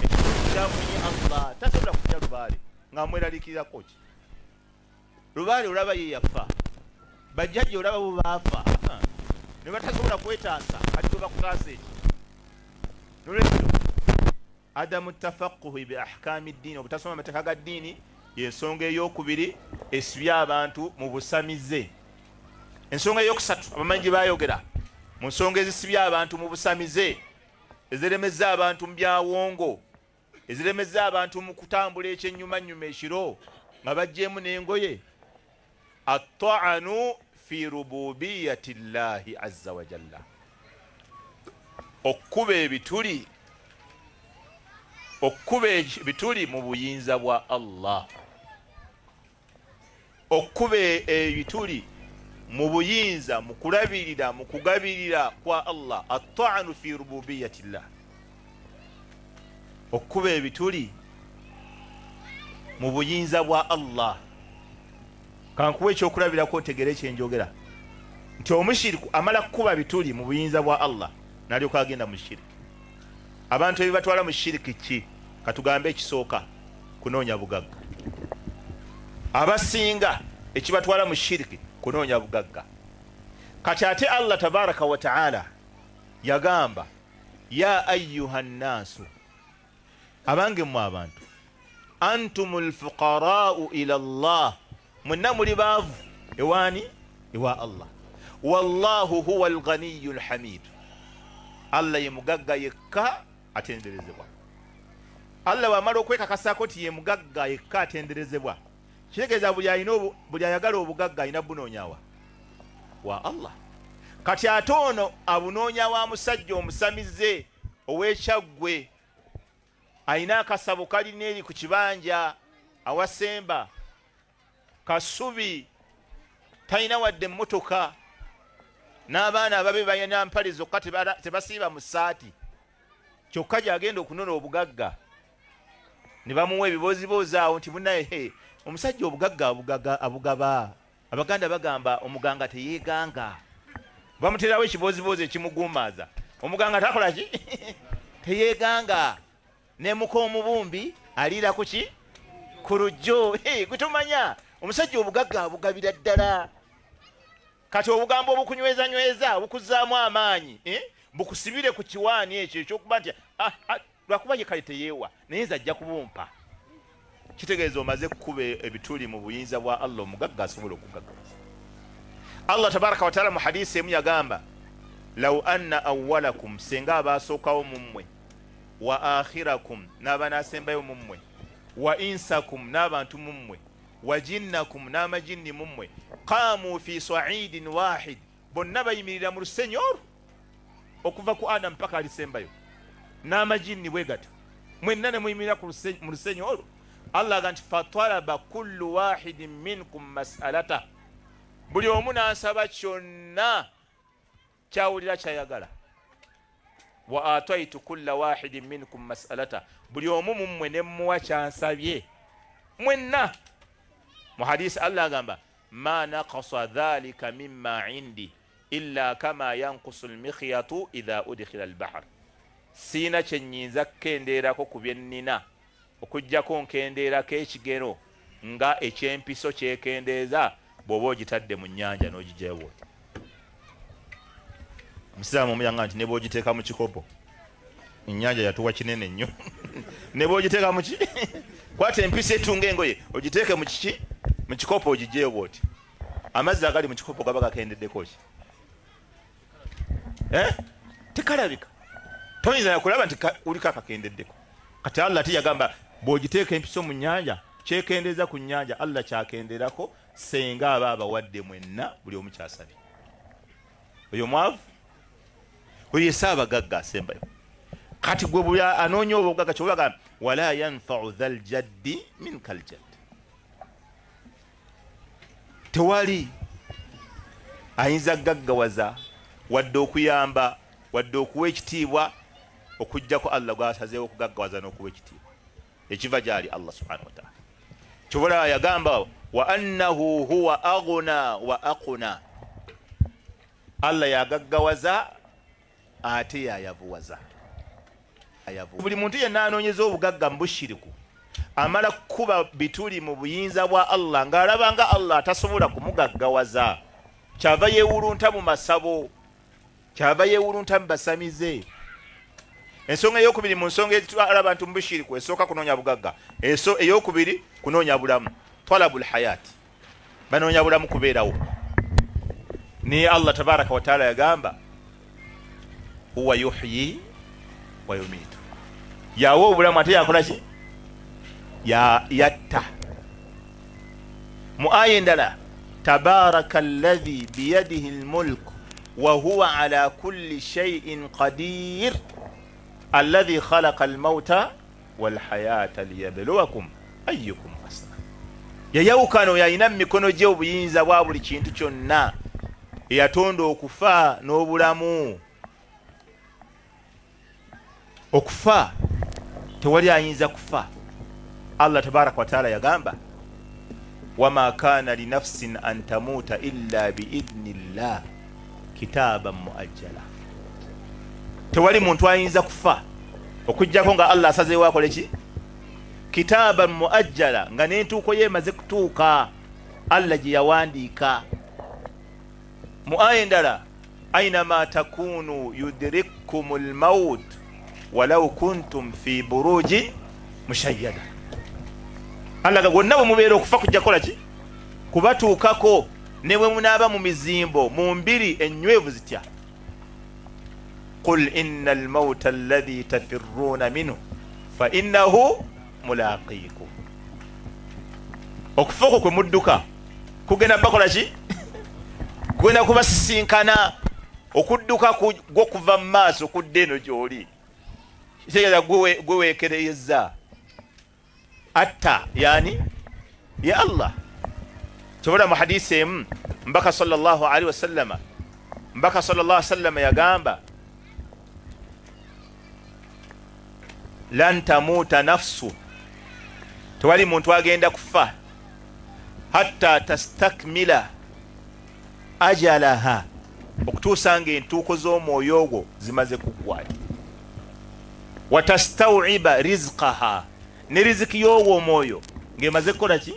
ekirungi kyamunye Allah, tasobola kutya lubaale ng'amweraliikirirako ki. Lubaale olaba ye yafa, bajjajja olaba bo baafa ne batasobola kwetaasa, kati bwe bakutaasa eki? Nolwekyo adamu tafaquhi bi ahkami ddiini, obutasoma amateeka ga ddiini, yensonga eyokubiri esibye abantu mu busamize. Ensonga eyokusatu abamanyi gye bayogera mu nsonga ezisibye abantu mu busamize, eziremeza abantu mu byawongo, eziremeza abantu mu kutambula ekyennyumannyuma ekiro nga baggyemu n'engoye, attaanu fi rububiyati llahi azza wa jalla, okukuba ebituli, okukuba ebituli mu buyinza bwa Allah, okukuba ebituli mu buyinza, mu kulabirira, mu kugabirira kwa Allah. Attaanu fi rububiyati llah, okukuba ebituli mu buyinza bwa Allah. Kankuwa ekyokulabirako otegere ekyenjogera nti omushiriku amala kukuba bituli mu buyinza bwa Allah nalyoka agenda mu shiriki. Abantu ebibatwala mu shiriki ki? Katugambe ekisooka, Kunoonya bugagga. Abasinga ekibatwala mu shiriki kunoonya bugagga. Kati ate Allah tabaraka wa taala yagamba, ya ayuha nnaasu, abange mmwe abantu, antum lfuqarau ila llah, mwenna muli baavu ewaani? Ewa Allah. Wallahu huwa alghaniyu lhamidu, Allah ye mugagga yekka atenderezebwa. Allah bwamala okwekakasaako nti ye mugagga yekka atenderezebwa, kitegeeza buli ayagala obugagga alina bunoonyawa wa Allah. Kati ate ono abunoonya wa musajja omusamize ow'Ekyaggwe, alina akasabo kalina eri ku kibanja awasemba Kasubi, talina wadde emmotoka, n'abaana ababe balina mpale zokka, tebasiiba mu ssaati, kyokka gyagenda okunona obugagga ne bamuwa ebiboziboozi awo nti munaye omusajja obugagga abugaba. Abaganda bagamba omuganga teyeeganga, bamuterawo ekiboziboozi ekimugumbaaza. Omuganga takola ki? Teyeeganga. Ne muka omubumbi aliira ku ki? Ku lujjo. Gwe tomanya omusajja obugagga abugabira ddala. Kati obugambo obukunywezanyweza obukuzaamu amaanyi, bukusibire ku kiwaani ekyo ekyokuba nti lwakuba ye kale teyeewa, naye nze ajja kubumpa. Kitegeeza omaze kukuba ebituli mu buyinza bwa Allah, omugagga asobola okugaggawaza. Allah tabaraka wataala mu hadisi emu yagamba, law anna awwalakum, senga abaasookawo mu mmwe, wa akhirakum, n'abanaasembayo mu mmwe, wa insakum, n'abantu mu mmwe, wa jinnakum, n'amajinni mu mmwe, qaamu fi saidin wahid, bonna bayimirira mu lusenyi olwo okuva ku Adamu paka alisembayo, n'amajinni bwe gatyo, mwenna ne muyimirira mu lusenyi olwo. Allah aga nti fatalaba kullu wahidin minkum masalata, buli omu n'asaba kyonna kyawulira kyayagala. Wa ataitu kulla wahidin minkum masalata, buli omu mummwe ne mmuwa kyansabye mwenna. Mu hadisi Allah agamba, ma nakasa dhalika mimma indi illa kama yankusu lmikhyatu idha udkhila albahar, siina kyenyinza kukendeerako ku byennina okuggyako nkendeerako ekigero nga ekyempiso kyekendeeza bw'oba ogitadde mu nnyanja n'ogigyayo bwoti. Omusiraamu omu yanga nti ne bw'ogiteeka mu kikopo, ennyanja yatuwa kinene nnyo, ne bw'ogiteeka mu ki, kwata empiso etunga engoye ogiteeke mu kiki, mu kikopo ogigyeyo bwoti, amazzi agali mu kikopo gaba gakendeddeko ki? Tekalabika, toyinza nakulaba nti kuliko akakendeddeko. Kati Allah ate yagamba bw'ogiteeka empiso mu nnyanja kyekendeeza ku nnyanja, Allah kyakenderako senga aba abawadde mwenna buli omu kyasabye. Oyo mwavu, oyo ye ssaabagagga asembayo. Kati gwe buli anoonya obugagga kyoba bagamba wala yanfau dhal jaddi minka ljadd, tewali ayinza kugaggawaza wadde okuyamba wadde okuwa ekitiibwa okuggyako Allah gwasazeewo okugaggawaza n'okuwa ekitiibwa ekiva gyali Allah subhanahu wataala. Kyova yagamba wa annahu huwa aghna wa aqna, Allah yagaggawaza ate yayavuwaza. Buli muntu yenna anoonyeza obugagga mu bushiriku amala kukuba bituli mu buyinza bwa Allah ng'alaba nga Allah atasobola kumugaggawaza, kyava yeewulunta mu masabo, kyava yeewulunta mu basamize. Ensonga eyokubiri mu nsonga ezitwala abantu mu bushiriku, esooka kunoonya bugagga, eyokubiri kunoonya bulamu, talabul hayati, banoonya bulamu kubeerawo. Naye Allah tabaraka wataala yagamba huwa yuhyi wa yumiitu, yawa obulamu ate yakola ki? Yatta. Mu aya endala tabaraka alladhi biyadihi lmulku wa huwa ala kulli shay'in qadir alladhi khalaqa almauta walhayata liyabluwakum ayyukum ahsanu. Yayawukana oyo alina mu mikono gye obuyinza bwa buli kintu kyonna, eyatonda okufa n'obulamu. Okufa tewali ayinza kufa. Allah tabaraka wataala yagamba wama kana linafsin an tamuuta illa biidhni llah kitaaban muajjala, tewali muntu ayinza kufa okuggyako nga Allah asazeewo akole ki? Kitaaban muajjala, nga n'entuuko ye emaze kutuuka, Allah gye yawandiika. Mu aya endala, ainama takunu yudrikkum lmaut walau kuntum fi burujin mushayyada. Allah ga gwonna bwe mubeera okufa kujja kukola ki? Kubatuukako, ne bwe munaaba mu mizimbo mu mbiri ennywevu zitya. Qul inna almauta alladhi tafirruuna minhu fa innahu mulaqiikum. Okufa okwo kwe mudduka kugenda bakola ki? Kugenda kubasisinkana. Okudduka gwo kuva mu maaso kudda eno gy'oli, kitegeeza gwe weekereyezza. Atta yani ye Allah. Kyobola mu hadisi emu mbaka sallallahu alaihi wasallama, mbaka sallallahu alaihi wasallama yagamba, lan tamuuta nafsu, tewali muntu agenda kufa hatta tastakmila ajalaha, okutuusa nga entuuko z'omwoyo ogwo zimaze kuggwayo, watastawiba rizqaha, ne riziki y'ogwo omwoyo ng'emaze kukola ki?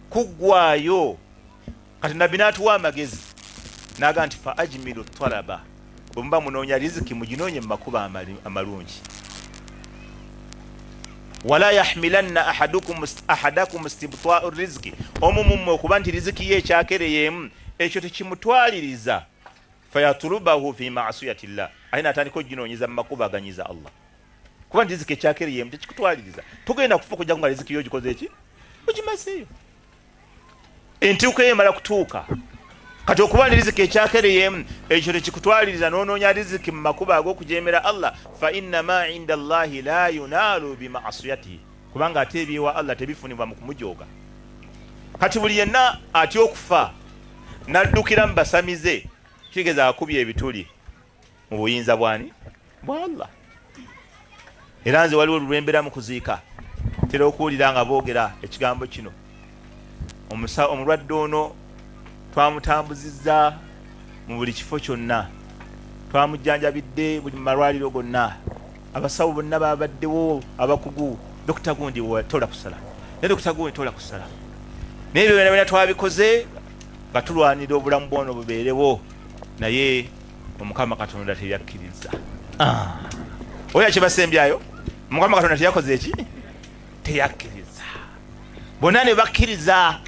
Kuggwayo. Kati nabbi n'atuwa amagezi n'aga nti fa ajmilu talaba, bwe muba munoonya riziki muginoonye mu makubo amalungi. Wala yahmilanna ahadakum istibtau riziki, omu mummwe okuba nti riziki ye ekyakereyemu ekyo tekimutwaliriza, fayatulubahu fi masiyati llah, aye natandika okuginoonyeza mu makubo aganyiza Allah. Kuba nti riziki ekyakereyemu tekikutwaliriza, tugenda kufa okujjako nga riziki yo ogikoze eki? Ogimazeeyo. Entuuko eyo emala kutuuka. Kati okuba ni riziki ekyakereyemu ekyo tekikutwaliriza n'onoonya riziki mu makubo ag'okujeemera Allah, fa inna ma inda llahi la yunaalu bimasiyatihi, kubanga ate ebyewa Allah tebifunibwa mu kumujooga. Kati buli yenna atya okufa n'addukira mu basamize, kitegeeza akubye ebituli mu buyinza bwani? Bwa Allah. Era nze waliwo lulwembera mu kuziika tera okuwulira nga boogera ekigambo kino, omulwadde ono twamutambuzizza mu buli kifo kyonna, twamujjanjabidde buli mu malwaliro gonna, abasawo bonna babaddewo abakugu, dokita gundi tola kusala ne dokita gundi tola kusala, naye ebyo byonna byonna twabikoze nga tulwanira obulamu bwono bubeerewo, naye Omukama Katonda teyakkiriza. Oyo akibasembyayo, Omukama Katonda teyakoze eki? Teyakkiriza. Bonna ne bakkiriza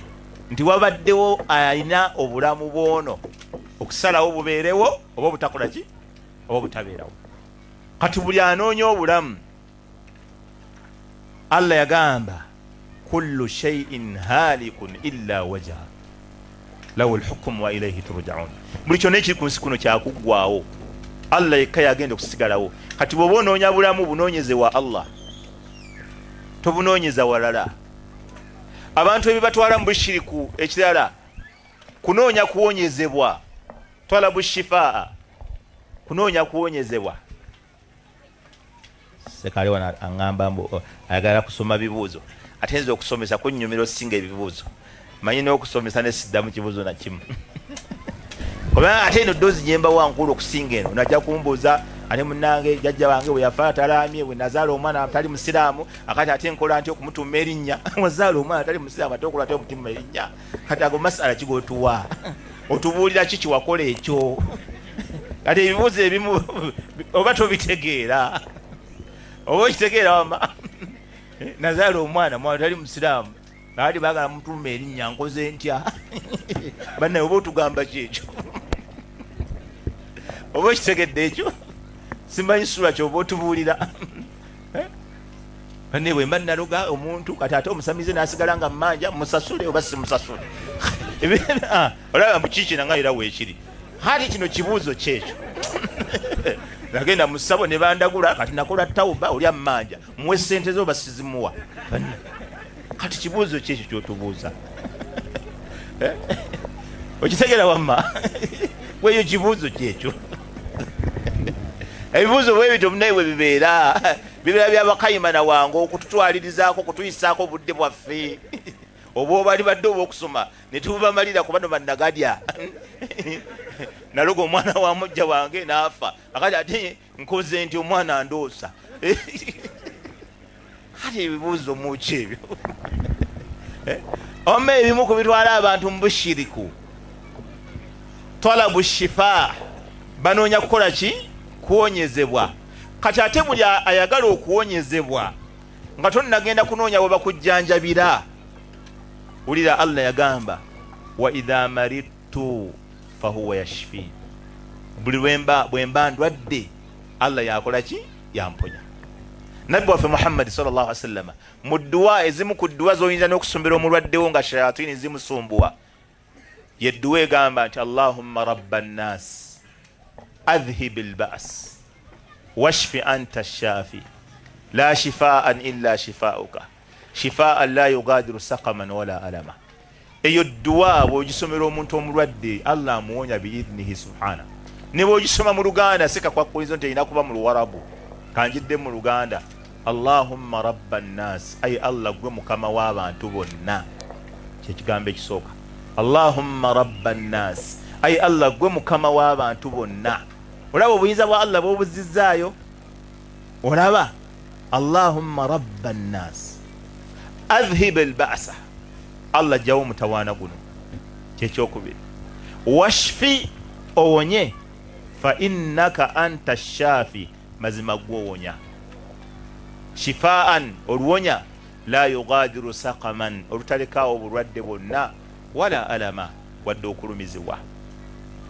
nti wabaddewo alina obulamu bwono okusalawo bubeerewo oba obutakola ki oba obutabeerawo. Kati buli anoonya obulamu, Allah yagamba kullu shay'in halikun illa wajha lahu lhukumu wa ilaihi turjaun. Buli kyonna ekiri ku nsi kuno kyakuggwawo, Allah yekka yagenda okusigalawo. Kati bw'oba onoonya bulamu, bunoonyeze wa Allah, tobunoonyeza walala. Abantu ebibatwala mu bushiriku ekirala kunoonya kuwonyezebwa, talabu shifaa, kunoonya kuwonyezebwa. Sekale wano aŋŋamba mbu ayagala kusoma bibuuzo, ate nze okusomesa kunnyumira osinga ebibuuzo. Manyi n'okusomesa ne siddamu kibuuzo na kimu, kubanga ate eno doozi gye mbawa nkulu okusinga eno. Najja kumbuuza ate munnange jjajja wange bwe yafa talaamye, bwe nazaala omwana atali musiraamu, akati ate nkola ntya okumutuuma erinnya? Wazaala omwana atali musiraamu ate okola atya okumutuuma erinnya? Kati ago masala ki g'otuwa? Otubuulira ki kiwakola ekyo? Kati ebibuuzo ebimu oba tobitegeera, oba okitegeera wama nazaala omwana mwana tali musiraamu, ati baagala mutuuma erinnya, nkoze ntya? Bannaye oba otugamba ki ekyo? Oba okitegedde ekyo? Simanyi sula kyoba otubuulira. Bannaye bwe mba naloga omuntu kati ate omusamize n'asigala nga mmanja, musasule oba simusasule? Olaba mbu kiki nanga era weekiri. Hati kino kibuuzo kyekyo. Nagenda mu ssabo ne bandagula, kati nakola tawuba oli ammanja, muwe ssente zo oba sizimuwa? Kati kibuuzo kyekyo kyotubuuza. Okitegeera wamma? Weeyo kibuuzo kyekyo. Ebibuuzo bwe bityo munaye bwe bibeera, bibeera bya bakayimana wange okututwalirizaako, okutuyisaako obudde bwaffe oba obali badde obw'okusoma ne tububamalira ku bano bannagadya. Naloga omwana wa mujja wange n'afa, akati ate nkoze nti omwana ndoosa. Kati ebibuuzo muki ebyo? Oma ebimu ku bitwala abantu mu bushiriku, talabu shifa, banoonya kukola ki? Kuwonyezebwa. Kati ate buli ayagala okuwonyezebwa nga tonnagenda kunoonya bwe bakujjanjabira, wulira Allah yagamba, wa idha maridtu fahuwa yashfin, buli bwemba ndwadde Allah yakola ki? Yamponya. Nabbi waffe Muhammadi sallallahu alaihi wasallam mu dduwa, ezimu ku dduwa z'oyinza n'okusombera omulwaddewo nga shayatini zimusumbuwa, yedduwa egamba nti allahumma rabba nnas adhhib lbas washfi anta shafi la shifaan illa shifaauka shifaan la yugadiru sakaman wala alama. Eyo dduwa bw'ogisomera omuntu omulwadde, Allah amuwonya biidhnihi subhana. Ne bw'ogisoma mu Luganda, si kakwakkulizo nti erina kuba mu Luwarabu, kanjidde mu Luganda. Allahumma rabba nnas, ayi Allah gwe mukama w'abantu bonna, kyekigambo ekisooka. Allahumma rabba nnas, ayi Allah gwe mukama w'abantu bonna. Olaba obuyinza bwa Allah bw'obuzzizaayo, olaba allahumma rabba nnas adhhib albasa, Allah ajjawo omutawaana guno, kyekyokubiri. Washfi, owonye, fa innaka anta shafi, mazima gwe owonya. Shifaan, oluwonya, la yugadiru sakaman, olutalekaawo obulwadde bwonna, wala alama, wadde okulumizibwa.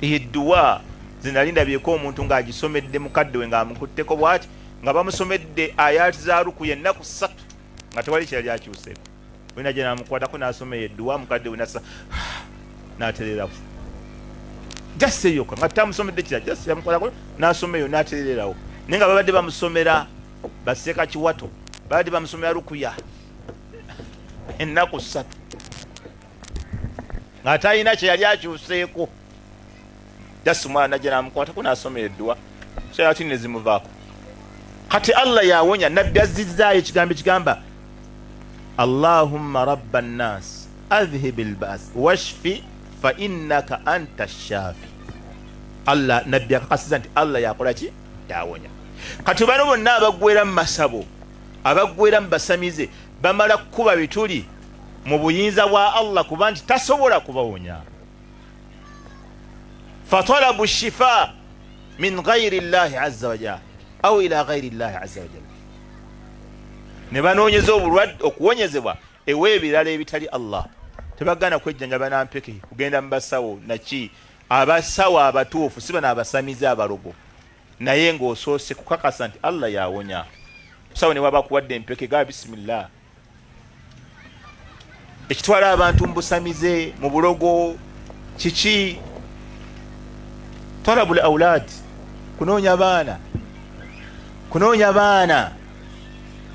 Edduwa zinali ndabyeko omuntu ng'agisomedde mukadde we ng'amukutteko bw'ati, nga bamusomedde ayaati za rukuya ennaku 3 nga tewali kyeyali akyuseeko. Olina gye namukwatako n'asoma eyo edduwa, mukadde we nasa n'atererawo, just eyoka nga tamusomedde kira, just yamukwatako n'asoma eyo n'aterererawo. Naye nga babadde bamusomera baseeka kiwato, babadde bamusomera rukuya ennaku 3 nga talina kyeyali akyuseeko. Just omwana najja namukwatako nasoma edduwa, shayatini nezimuvaako. Kati Allah yawonya. Nabbi azzizaayo ekigambo ekigamba allahumma rabba nnas adhhib lbas washfi fa innaka anta shafi. Allah, nabbi akakasiza nti Allah yakola ki? Yawonya. Kati bano bonna abaggwera mu masabo, abaggwera mu basamize, bamala kukuba bituli mu buyinza bwa Allah, kuba nti tasobola kubawonya. Fatalabu shifa min ghairi llahi azza wajal au ila ghairi llahi azza wajal, ne banoonyeza obulwadde okuwonyezebwa ewa ebirala ebitali Allah. Tebagaana kwejjanjaba nampeke, kugenda mu basawo naki, abasawo abatuufu, si bano abasamize abalogo, naye ng'osoose kukakasa nti Allah yawonya. Musawo ne waba akuwadde empeke, gaa bisimillah. Ekitwala abantu mu busamize, mu bulogo, kiki? Talabul aulad, kunoonya baana, kunoonya baana.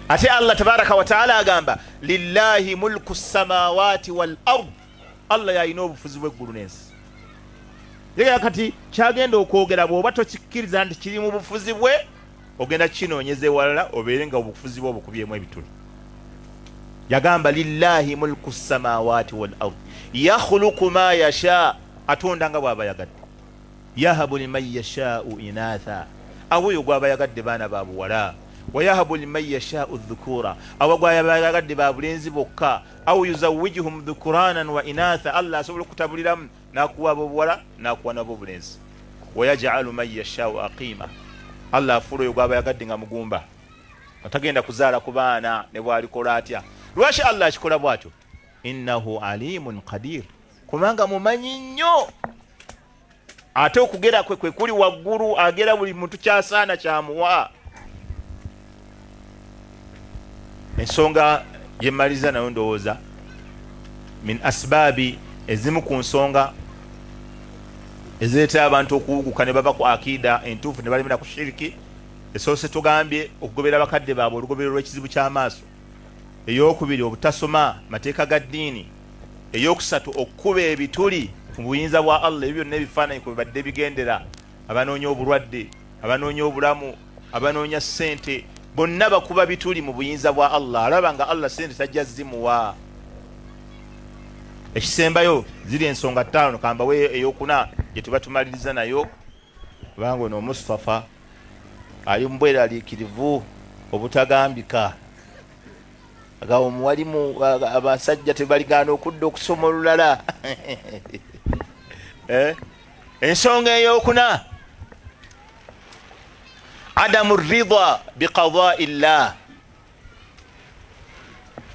Ate Allah tabaraka wataala agamba lillahi mulku samawati wal ard, Allah yalina obufuzi bw'eggulu n'ensi. Yega kati kyagenda okwogera, bw'oba tokikkiriza nti kiri mu bufuzi bwe, ogenda kukinoonyeza ewalala, obeere nga obufuzi bwe obukubyemu ebituli. Yagamba lillahi mulku samawati wal ard yakhluqu ma yasha, atonda nga bw'aba yagadde. Yahabu liman yashau inatha, awa oyo gw'aba yagadde baana ba buwala. Wayahabu liman yashau dhukura, awa gw'aba yagadde ba bulenzi bokka. Au yuzawijuhum dhukuranan wa inatha, Allah asobola okutabuliramu n'akuwa ab'obuwala n'akuwa n'ab'obulenzi. Wayajalu man yashau aqima, Allah afuula oyo gw'aba yagadde nga mugumba, nga tagenda kuzaala ku baana ne bw'alikola atya. Lwaki Allah akikola bw'atyo? Innahu alimun qadir, kubanga mumanyi nnyo, ate okugera kwe kwe kuli waggulu, agera buli muntu kyasaana kyamuwa. Ensonga gyemmaliza nayo ndowooza min asbaabi, ezimu ku nsonga ezireetera abantu okuwuguka ne bava ku akiida entuufu ne balemera ku shiriki, esoose tugambye okugobera bakadde baabwe olugobero lw'ekizibu ky'amaaso, ey'okubiri obutasoma mateeka ga ddiini, eyokusatu okukuba ebituli mu buyinza bwa Allah. Ebyo byonna ebifaananyi kwe bibadde bigendera. Abanoonya obulwadde, abanoonya obulamu, abanoonya ssente, bonna bakuba bituli mu buyinza bwa Allah. Alaba nga Allah ssente tajja zimuwa. Ekisembayo, ziri ensonga 5, kambawe eyokuna gye tuba tumaliriza nayo, kubanga ono Mustafa ali mu bweraliikirivu obutagambika. Agawo omuwalimu abasajja tebaligaana okudda okusoma olulala. Eh? Ensonga eyokuna, adamu ridha biqadai llah,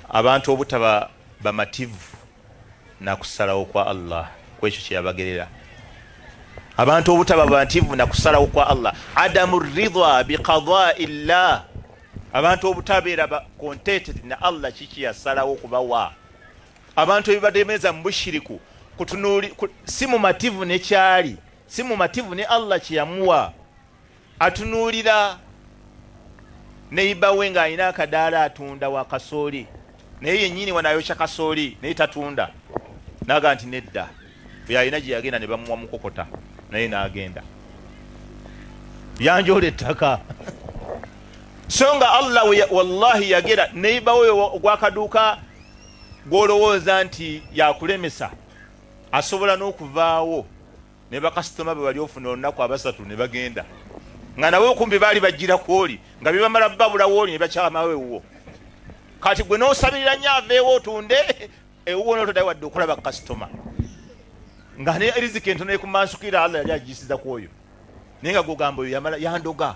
abantu obutaba bamativu nakusalawo kwa Allah kwekyo kyeyabagerera. Abantu obutaba bamativu nakusalawo kwa Allah, adamu ridha biqadai llah, abantu obutabeera contented na Allah kiki yasalawo kubawa. Abantu ebibademeza mu bushiriku si mumativu nekyali, si mumativu ne Allah kyeyamuwa. Atunuulira neiba we ng'alina akadaala atunda wa kasooli, naye yennyini wano ayokya kasooli naye tatunda, naga nti nedda, oyo alina gye yagenda ne bamuwa mukokota, naye n'agenda yanjoola ettaka. So nga Allah wallahi yagera neiba we ogwakaduuka gw'olowooza nti yakulemesa, asobola n'okuvaawo ne bakasitoma be bali ofuna olunaku abasatu ne bagenda, nga nabo okumpi baali bajjira kwoli, nga bibamala babula wooli ne bakyamawo ewuwo. Kati gwe n'osabirira nnyo aveewo otunde ewuwo, n'otodayo wadde okulaba kasitoma, nga ne riziki entono ekumansukira Allah yali agiyisiza ku oyo, naye nga gwogamba oyo yamala yandoga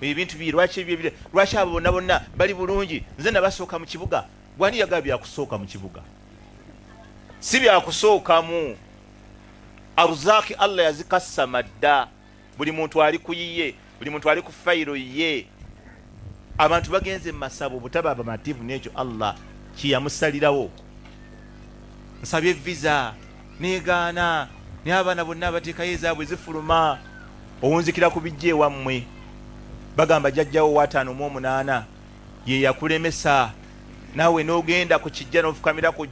ebintu bye. Lwaki ebyo? Lwaki abo bonna bonna bali bulungi, nze nabasooka mu kibuga? Gwani yagaba byakusooka mu kibuga? Si byakusookamu. Aruzaki Allah yazikassama dda, buli muntu ali ku yiye, buli muntu ali ku fayiro ye. Abantu bagenze mu masabo obutaba abamativu n'ekyo Allah kyeyamusalirawo. Nsabye visa negaana, naye abaana bonna bateekayo ezaabwe zifuluma. Owunzikira ku bijja ewammwe, bagamba jjajjawo wa 58 ye yakulemesa, naawe n'ogenda ku kijja n'ofukamira ku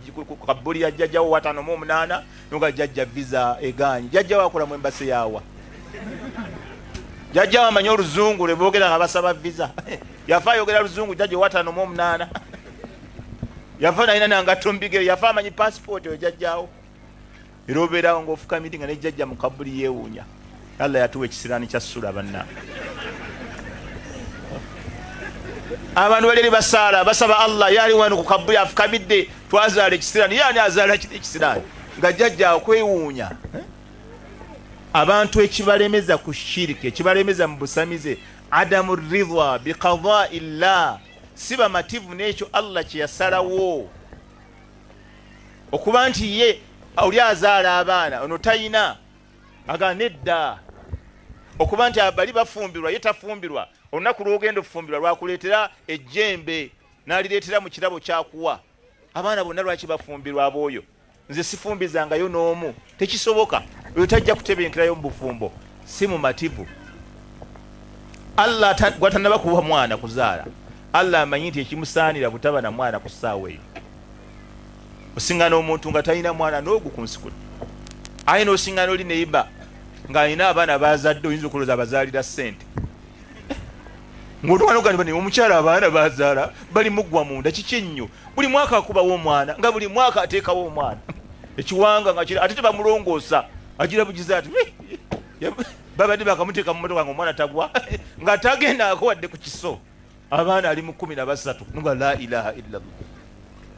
kabbuli ya jjajjawo wa 58, noga jjajja visa egaanyi. Jjajjawo akola mu embassy yawa? Jjajjawo amanyi oluzungu lwe boogera nga basaba visa? Yafa ayogera luzungu jjajja wa 58? Yafa nalina nangatto mubigere? Yafa amanyi passport oyo jjajjawo? Era obeerawo ng'ofukamidde nga ne jjajja mu kabuli yeewuunya. Allah yatuwa ekisiraani kya ssula. Banna, abantu bali eri basaala basaba Allah, yali wano ku kabuli afukamidde. Twazaala ekisiraani, yani azaala kiri ekisiraani nga jjajja akwewuunya. Abantu ekibalemeza ku shiriki, ekibalemeza mu busamize, adamu ridha biqadai llah, si bamativu n'ekyo Allah kye yasalawo. Okuba nti ye oli azaala abaana, ono tayina, aga nedda. Okuba nti bali bafumbirwa, ye tafumbirwa. Olunaku lwogenda okufumbirwa lwakuleetera ejjembe n'alireetera mu kirabo kyakuwa. Abaana bonna lwaki bafumbirwa ab'oyo, nze sifumbizangayo n'omu? Tekisoboka, oyo tajja kutebenkerayo mu bufumbo, si mumativu. Allah gwatanaba kuwa mwana kuzaala, Allah amanyi nti ekimusaanira butaba na mwana ku ssaawa eyo. Osingana omuntu nga talina mwana n'ogu ku nsi kuno, aye n'osingana oli neiba ng'alina abaana bazadde, oyinza okulowooza abazaalira ssente, ng'otuka naye omukyala abaana bazaala bali muggwa munda. Kiki ennyo? Buli mwaka akubawo omwana, nga buli mwaka ateekawo omwana ekiwanga nga kiri, ate tebamulongoosa, agira bugiza ati babadde bakamuteeka mu motoka nga omwana tagwa, nga tagendaako wadde ku kiso. Abaana ali mu 13, nga la ilaha illallah,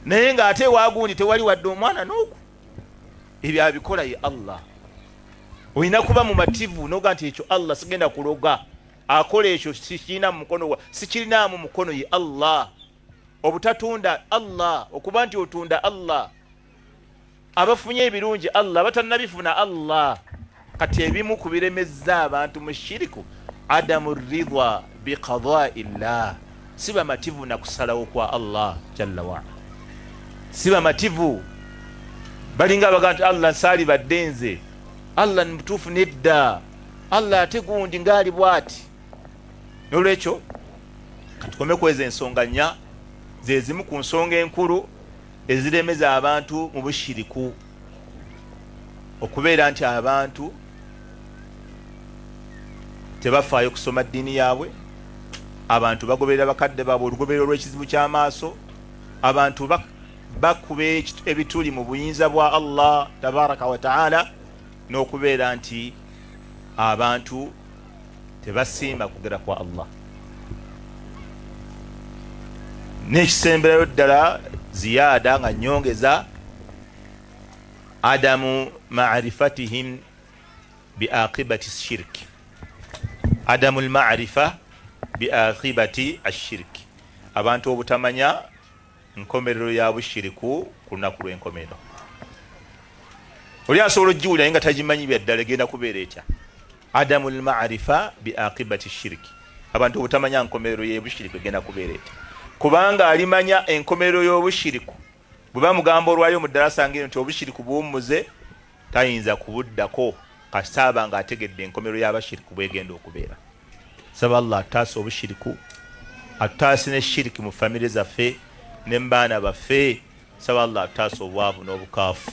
naye ng'ate wagundi tewali wadde omwana n'ogu. Ebyo abikola ye Allah. Olina kuba mumativu noga nti ekyo Allah, sigenda kuloga, akola ekyo sikirina mu mukono, sikirinaamu mukono, ye Allah. Obutatunda Allah, okuba nti otunda Allah, abafunye ebirungi Allah, abatannabifuna Allah. Kati ebimu ku biremezza abantu mu shiriku, adamu ridha biqadai llah, si bamativu na kusalawo kwa Allah jalla waala, si bamativu. Balinga abagaa nti Allah saali badde nze, Allah mutuufu, nedda Allah ate gundi ngaali bwati. Nolwekyo katukome kweza ensonga nnya, zezimu ku nsonga enkulu eziremeza abantu mu bushiriku, okubeera nti abantu tebafaayo kusoma ddiini yaabwe, abantu bagoberera bakadde baabwe olugoberero olw'ekizibu ky'amaaso, abantu bakuba ebituli mu buyinza bwa Allah tabaraka wa taala, n'okubeera nti abantu tebasiima kugera kwa Allah. N'ekisemberayo ddala ziyaada nga nyongeza adamu marifatihim biaqibati shirki, adamu lmarifa biaqibati ashirki, abantu obutamanya nkomerero ya bushiriku ku lunaku lw'enkomerero. Oli asobola ogiwulira naye nga tagimanyi byaddala egenda kubeera etya. Adamu lmarifa biaqibati shiriki, abantu obutamanya nkomerero y'obushiriku egenda kubeera etya, kubanga alimanya enkomerero y'obushiriku bwe bamugamba olwayo mu ddalasa ngeno nti obushiriku buwummuze, tayinza kubuddako kasita aba nga ategedde enkomerero y'abashiriku bwegenda okubeera. Saba Allah atutaase obushiriku, atutaase ne shiriki mu famire zaffe ne mu baana baffe. Saba Allah atutaase obwavu n'obukaafu.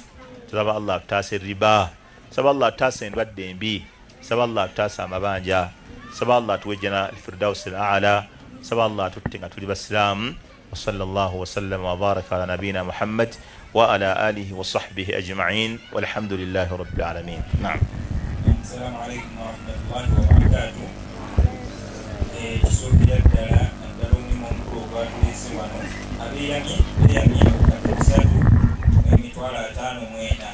Saba Allah atutaase riba. Saba Allah atutaase endwadde embi. Saba Allah atutaase amabanja. Saba Allah atuwe jana alfirdaus al a'la. Saba Allah atutte nga tuli basiraamu. Wa sallallahu wa sallama wa baraka ala nabiyina Muhammad wa ala alihi wa sahbihi ajma'in walhamdulillahi rabbil alamin. Naam.
Assalamu alaikum warahmatullahi wabarakatuh. Ekisookera ddala naddala omulimu omukulu ogwatuleese wano, abeeyamye beeyamye obukadde busatu mu emitwalo ataano mu ena,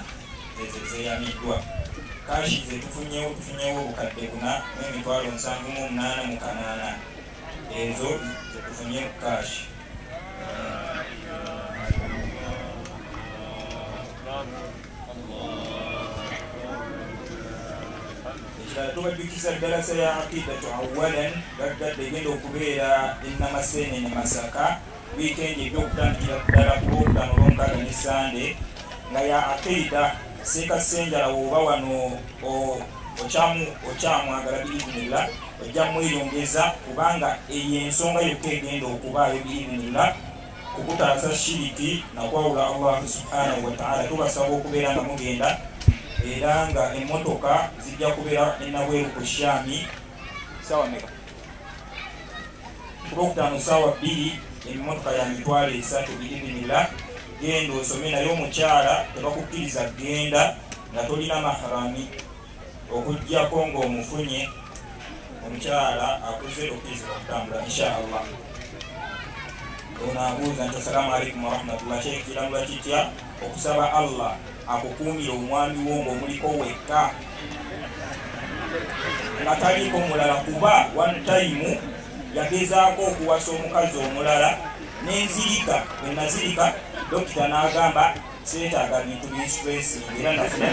ezo ezeeyamiddwa. Kaashi ze tufunyewo, tufunyewo obukadde buna mu emitwalo nsanvu mu omunaana mu kanaana, ezo ze tufunye ku kaashi. Ekirala tubajjukiza ddalasa ya Aqidatu Awalan gaggadde egenda okubeera e Namaseenene Masaka wiikendi ejja okutandikira ddala ku Lwokutaano, Olwomukaaga ne Ssande nga ya Aqida. Seeka Ssenjala w'oba wano okyamu okyamwagala biidhinillah ojja mweyongeza kubanga eyo ensonga yokka egenda okubaayo biidhinillah kukutaasa shiriki na kwawula Allahu subhanahu wataala. Tubasaba okubeera nga mugenda era nga emmotoka zijja kubeera enabweru ku Shami saawa meka? Ku Lwokutaano saawa 2, emmotoka ya 300,000 biidhinillah. Genda osome, naye omukyala tebakukkiriza genda nga tolina mahrami okuggyako ng'omufunye. Omukyala akuze okkirizibwa okutambula insha Allah. Ono abuuza nti assalamu alaikum warahmatullah, Sheikh, kiramulwa kitya okusaba Allah akukuumire omwami wo ng'omuliko wekka nga taliiko mulala, kuba one time yagezaako okuwasa omukazi omulala nenzirika, bwe nazirika dokita n'agamba seetaaga bintu binstressing era nafuna.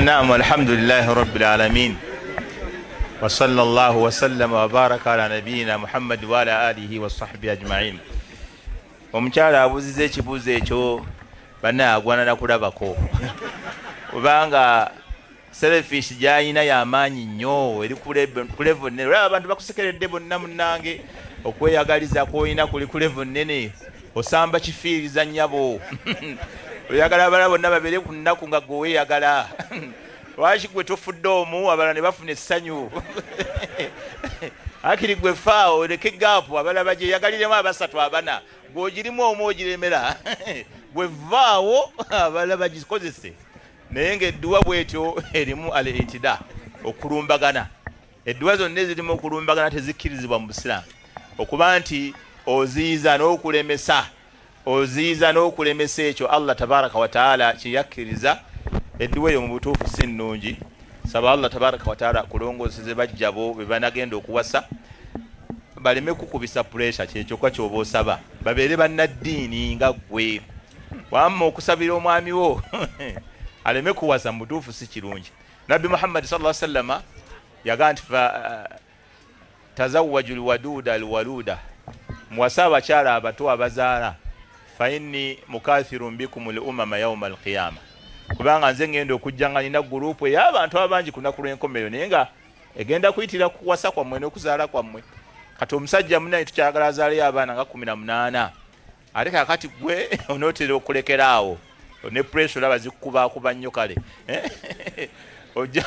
Naam, alhamdulillahi rabbil alamin wa sallallahu wa sallama wa baraka ala nabiyina Muhammad wa ala alihi wa sahbihi ajma'in. Omukyala abuuziza ekibuuzo ekyo bannaye agwanana kulabako, kubanga selfish gy'alina y'amaanyi nnyo, eri ku level nnene. Olaba abantu bakusekeredde bonna munnange, okweyagaliza kw'olina kuli ku level nnene, osamba kifiiriza nnyabo. Oyagala abalala bonna babeere ku nnaku nga gwe weeyagala. Lwaki gwe tofudde omu abalala ne bafuna essanyu? Akiri gwe faawo oleke gaapu abalala bagyeyagaliremu abasatu abana, gwe ogirimu omu ogiremera. Gwe vaawo abalala bagikozese. Naye ng'edduwa bwetyo erimu al itida, okulumbagana. Edduwa zonna ezirimu okulumbagana tezikkirizibwa mu Busiraamu, okuba nti oziyiza n'okulemesa, oziyiza n'okulemesa ekyo Allah tabaraka wataala kyeyakkiriza. Edduwa eyo mu butuufu si nnungi. Saba Allah tabaraka wataala akulongooseze bajjabo be banagenda okuwasa, baleme kukubisa puresha. Kyekyokka kyoba osaba, babeere bannaddiini nga ggwe. Wamma okusabira omwami wo aleme kuwasa mu butuufu si kirungi. Nabbi Muhammadi sallallahu sallama yagaa nti tazawwaju lwaduuda alwaluuda, muwase abakyala abato abazaala, fa inni mukathirun bikum l umama yauma alqiyama, kubanga nze ngenda okujja nga nina gurupu ey'abantu abangi ku lunaku lw'enkomerero, naye nga egenda kuyitira kuwasa kwammwe n'okuzaala kwammwe. Kati omusajja munaye tukyagala azaaleyo abaana nga 18, ate kakati gwe onootera okulekera awo ne pressure olaba zikukubakuba nnyo. Kale ojja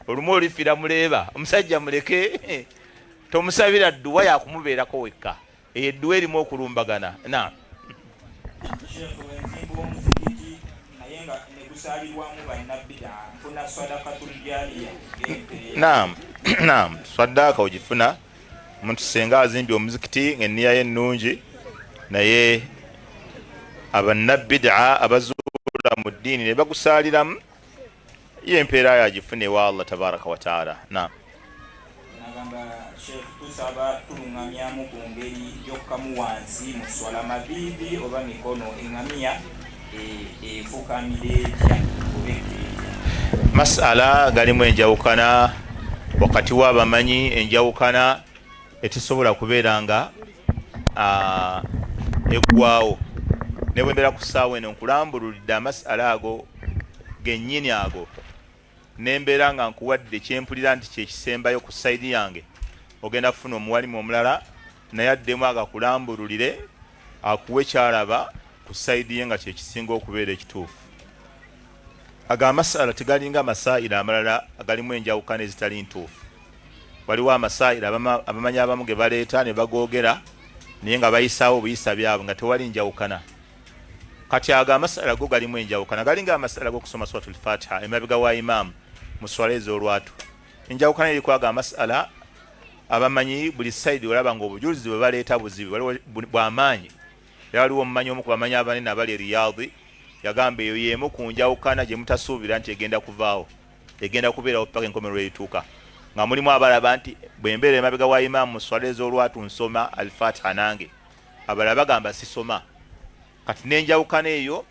olumu olifiira muleeba. Omusajja muleke, tomusabira dduwa yakumubeerako wekka. Eyo edduwa erimu okulumbagana. Naam.
Sheikh, wenzimba omuzikiti. ogusaalirwamu bannabida nfuna sadakatul jariya?
Naam, naam, saddaaka ogifuna. Omuntu senga azimbye omuzikiti ng'enniya ye ennungi, naye abannabida abazuula mu ddiini ne bagusaaliramu, ye empeera yagifuna ewa Allah tabaraka wataala. Naam.
Nagamba, Sheekh, tusaba tuluŋŋamyamu ku ngeri yokkamu wansi mu swala, maviivi oba mikono? Eŋŋamiya efukamira etya oba ekka etya?
Masala galimu enjawukana wakati w'abamanyi, enjawukana etesobola kubeera nga eggwawo. Ne bwe mbeera ku ssaawa eno nkulambululidde amasala ago gennyini ago, nembeera nga nkuwadde kyempulira nti kyekisembayo ku side yange, ogenda kufuna omuwalimu omulala naye addemu agakulambululire, akuwe kyalaba ku side ye nga kyekisinga okubeera ekituufu. Ago amasala tegalinga masaila amalala agalimu enjawukana ezitali ntuufu. Waliwo amasaila abamanyi abamu ge baleeta ne bagoogera, naye nga bayisaawo obuyisa byabwe nga tewali njawukana. Kati ago amasala go galimu enjawukana, galinga amasala g'okusoma suratul Fatiha emabega wa imaamu mu swala ez'olwatu. Enjawukana eri kwago amasala, abamanyi buli side olaba nga obujulizi bwe baleeta buzibu, waliwo bwamaanyi. Era waliwo omumanyi omu ku bamanyi abanene abali e Riyadh yagamba eyo y'emu ku njawukana gye mutasuubira nti egenda kuvaawo, egenda kubeerawo paka enkomerero erituuka, nga mulimu abalaba nti bwe mbeera emabega wa imaamu mu swala ez'olwatu nsoma Alfatiha nange, abalala bagamba sisoma. Kati n'enjawukana eyo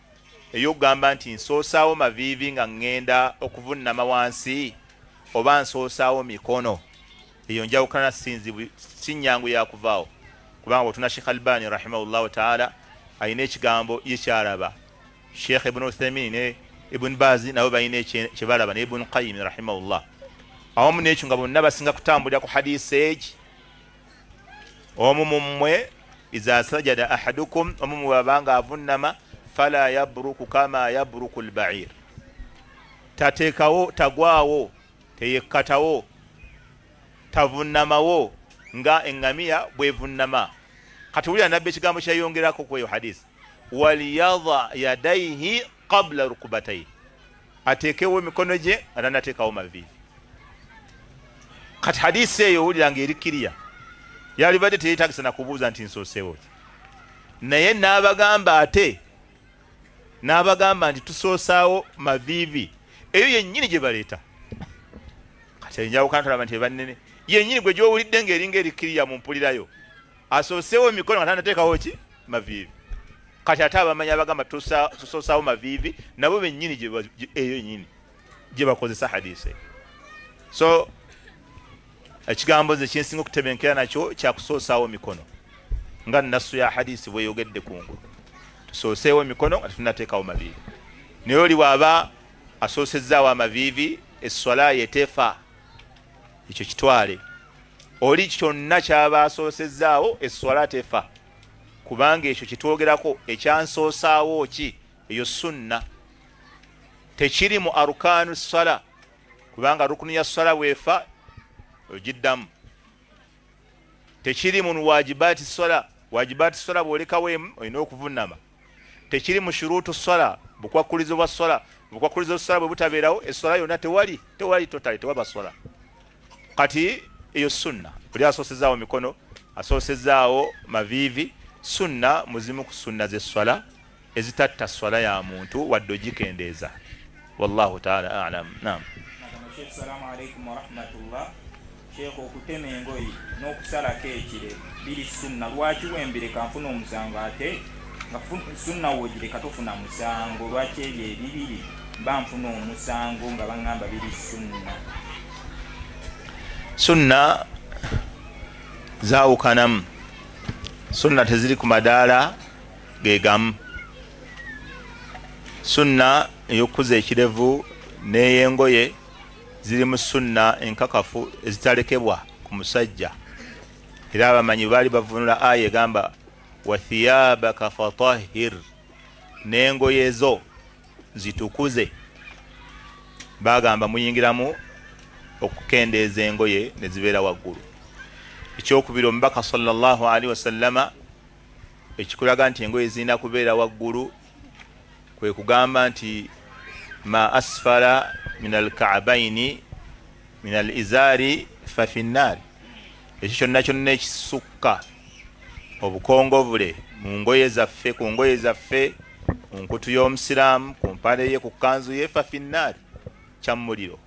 ey'okugamba nti nsoosaawo maviivi nga ŋŋenda okuvunnama wansi oba nsoosaawo mikono, eyo njawukana sinzibu, si nnyangu yakuvaawo, kubanga bwetuna Sheikh Albani rahimahullahu taala alina ekigambo ye kyalaba, Sheikh Ibn Uthaymin ne Ibn Bazi nabo balina kyebalaba, ne Ibn Qayyim rahimahullah, awamu n'ekyo nga bonna basinga kutambulira ku hadisi egi: omu mummwe, iza sajada ahadukum, omu mwe abanga avunnama, fala yabruku kama yabruku lbair, tateekawo, tagwawo, teyekkatawo, tavunnamawo nga eŋŋamiya bwevunnama. Kati wulira nabbi ekigambo kyeyongerako ku eyo hadisi: waliyada yadaihi qabla rukubataihi, ateekewo emikono gye nga tanateekawo maviivi. Kati hadisi eyo owulira nga eri kiriya, yalibadde teyetagisa nakubuuza nti nsooseewo ki. Naye n'abagamba, ate n'abagamba nti tusoosaawo maviivi, eyo yennyini gye baleeta. Kati enjawukana tolaba nti ebannene yennyini gwe gyowulidde ng'eringa eri kiriya mu mpulirayo, asooseewo emikono nga tanateekawo ki maviivi. Kati ate abamanyi abagamba tusoosaawo maviivi nabo bennyini eyo yennyini gye bakozesa hadisi. So ekigambo nze kyensinga okutebenkera nakyo kyakusoosaawo mikono, nga nassu ya hadisi bweyogedde kungulu, tusooseewo emikono nga tetunateekawo maviivi. Naye oli bw'aba asoosezaawo amaviivi, esswala ye tefa, ekyo kitwale. Oli kyonna kyaba asoosezaawo, esswala tefa, kubanga ekyo kyetwogerako ekyansoosaawo ki, eyo sunna, tekiri mu arukanu swala, kubanga rukunu ya swala bwefa ogiddamu. Tekiri mu wajibaati swala, wajibaati swala bwolekawo emu olina okuvunama. Tekiri mu shuruutu swala, bukwakkulizo bwa swala, bukwakkulizo swala bwe butabeerawo eswala yonna tewali, tewali totally, tewaba swala. Kati eyo sunna, oli asoosezaawo mikono, asoosezaawo maviivi, sunna muzimu ku sunna z'esswala ezitatta swala ya muntu wadde ogikendeeza. Wallahu taala alam. Naam.
Assalamu alaikum warahmatullah. Sheekh, okutema engoye n'okusalako ekire biri sunna, lwaki wembireka nfuna omusango, ate nga sunna woogireka tofuna musango? Lwaki ebyo ebibiri mba nfuna omusango nga baŋŋamba biri sunna?
Sunna zaawukanamu, sunna teziri ku madaala gegamu. Sunna ey'okukuza ekirevu n'ey'engoye ziri mu sunna enkakafu ezitalekebwa ku musajja. Era abamanyi baali bavunula aya egamba wathiyabaka fatahir, n'engoye zo zitukuze, bagamba muyingiramu okukendeeza engoye ne zibeera waggulu. Ekyokubiri, omubaka sallallahu alaihi wasallama ekikulaga nti engoye zirina kubeera waggulu kwe kugamba nti Ma asfala min alkaabaini min al izaari fa fi nnaari, ekyo kyonna kyonna ekisukka obukongovule mu ngoye zaffe, ku ngoye zaffe, ku nkutu y'omusiraamu, ku mpale ye, ku kkanzu ye, fa fi nnaari, kyammuliro.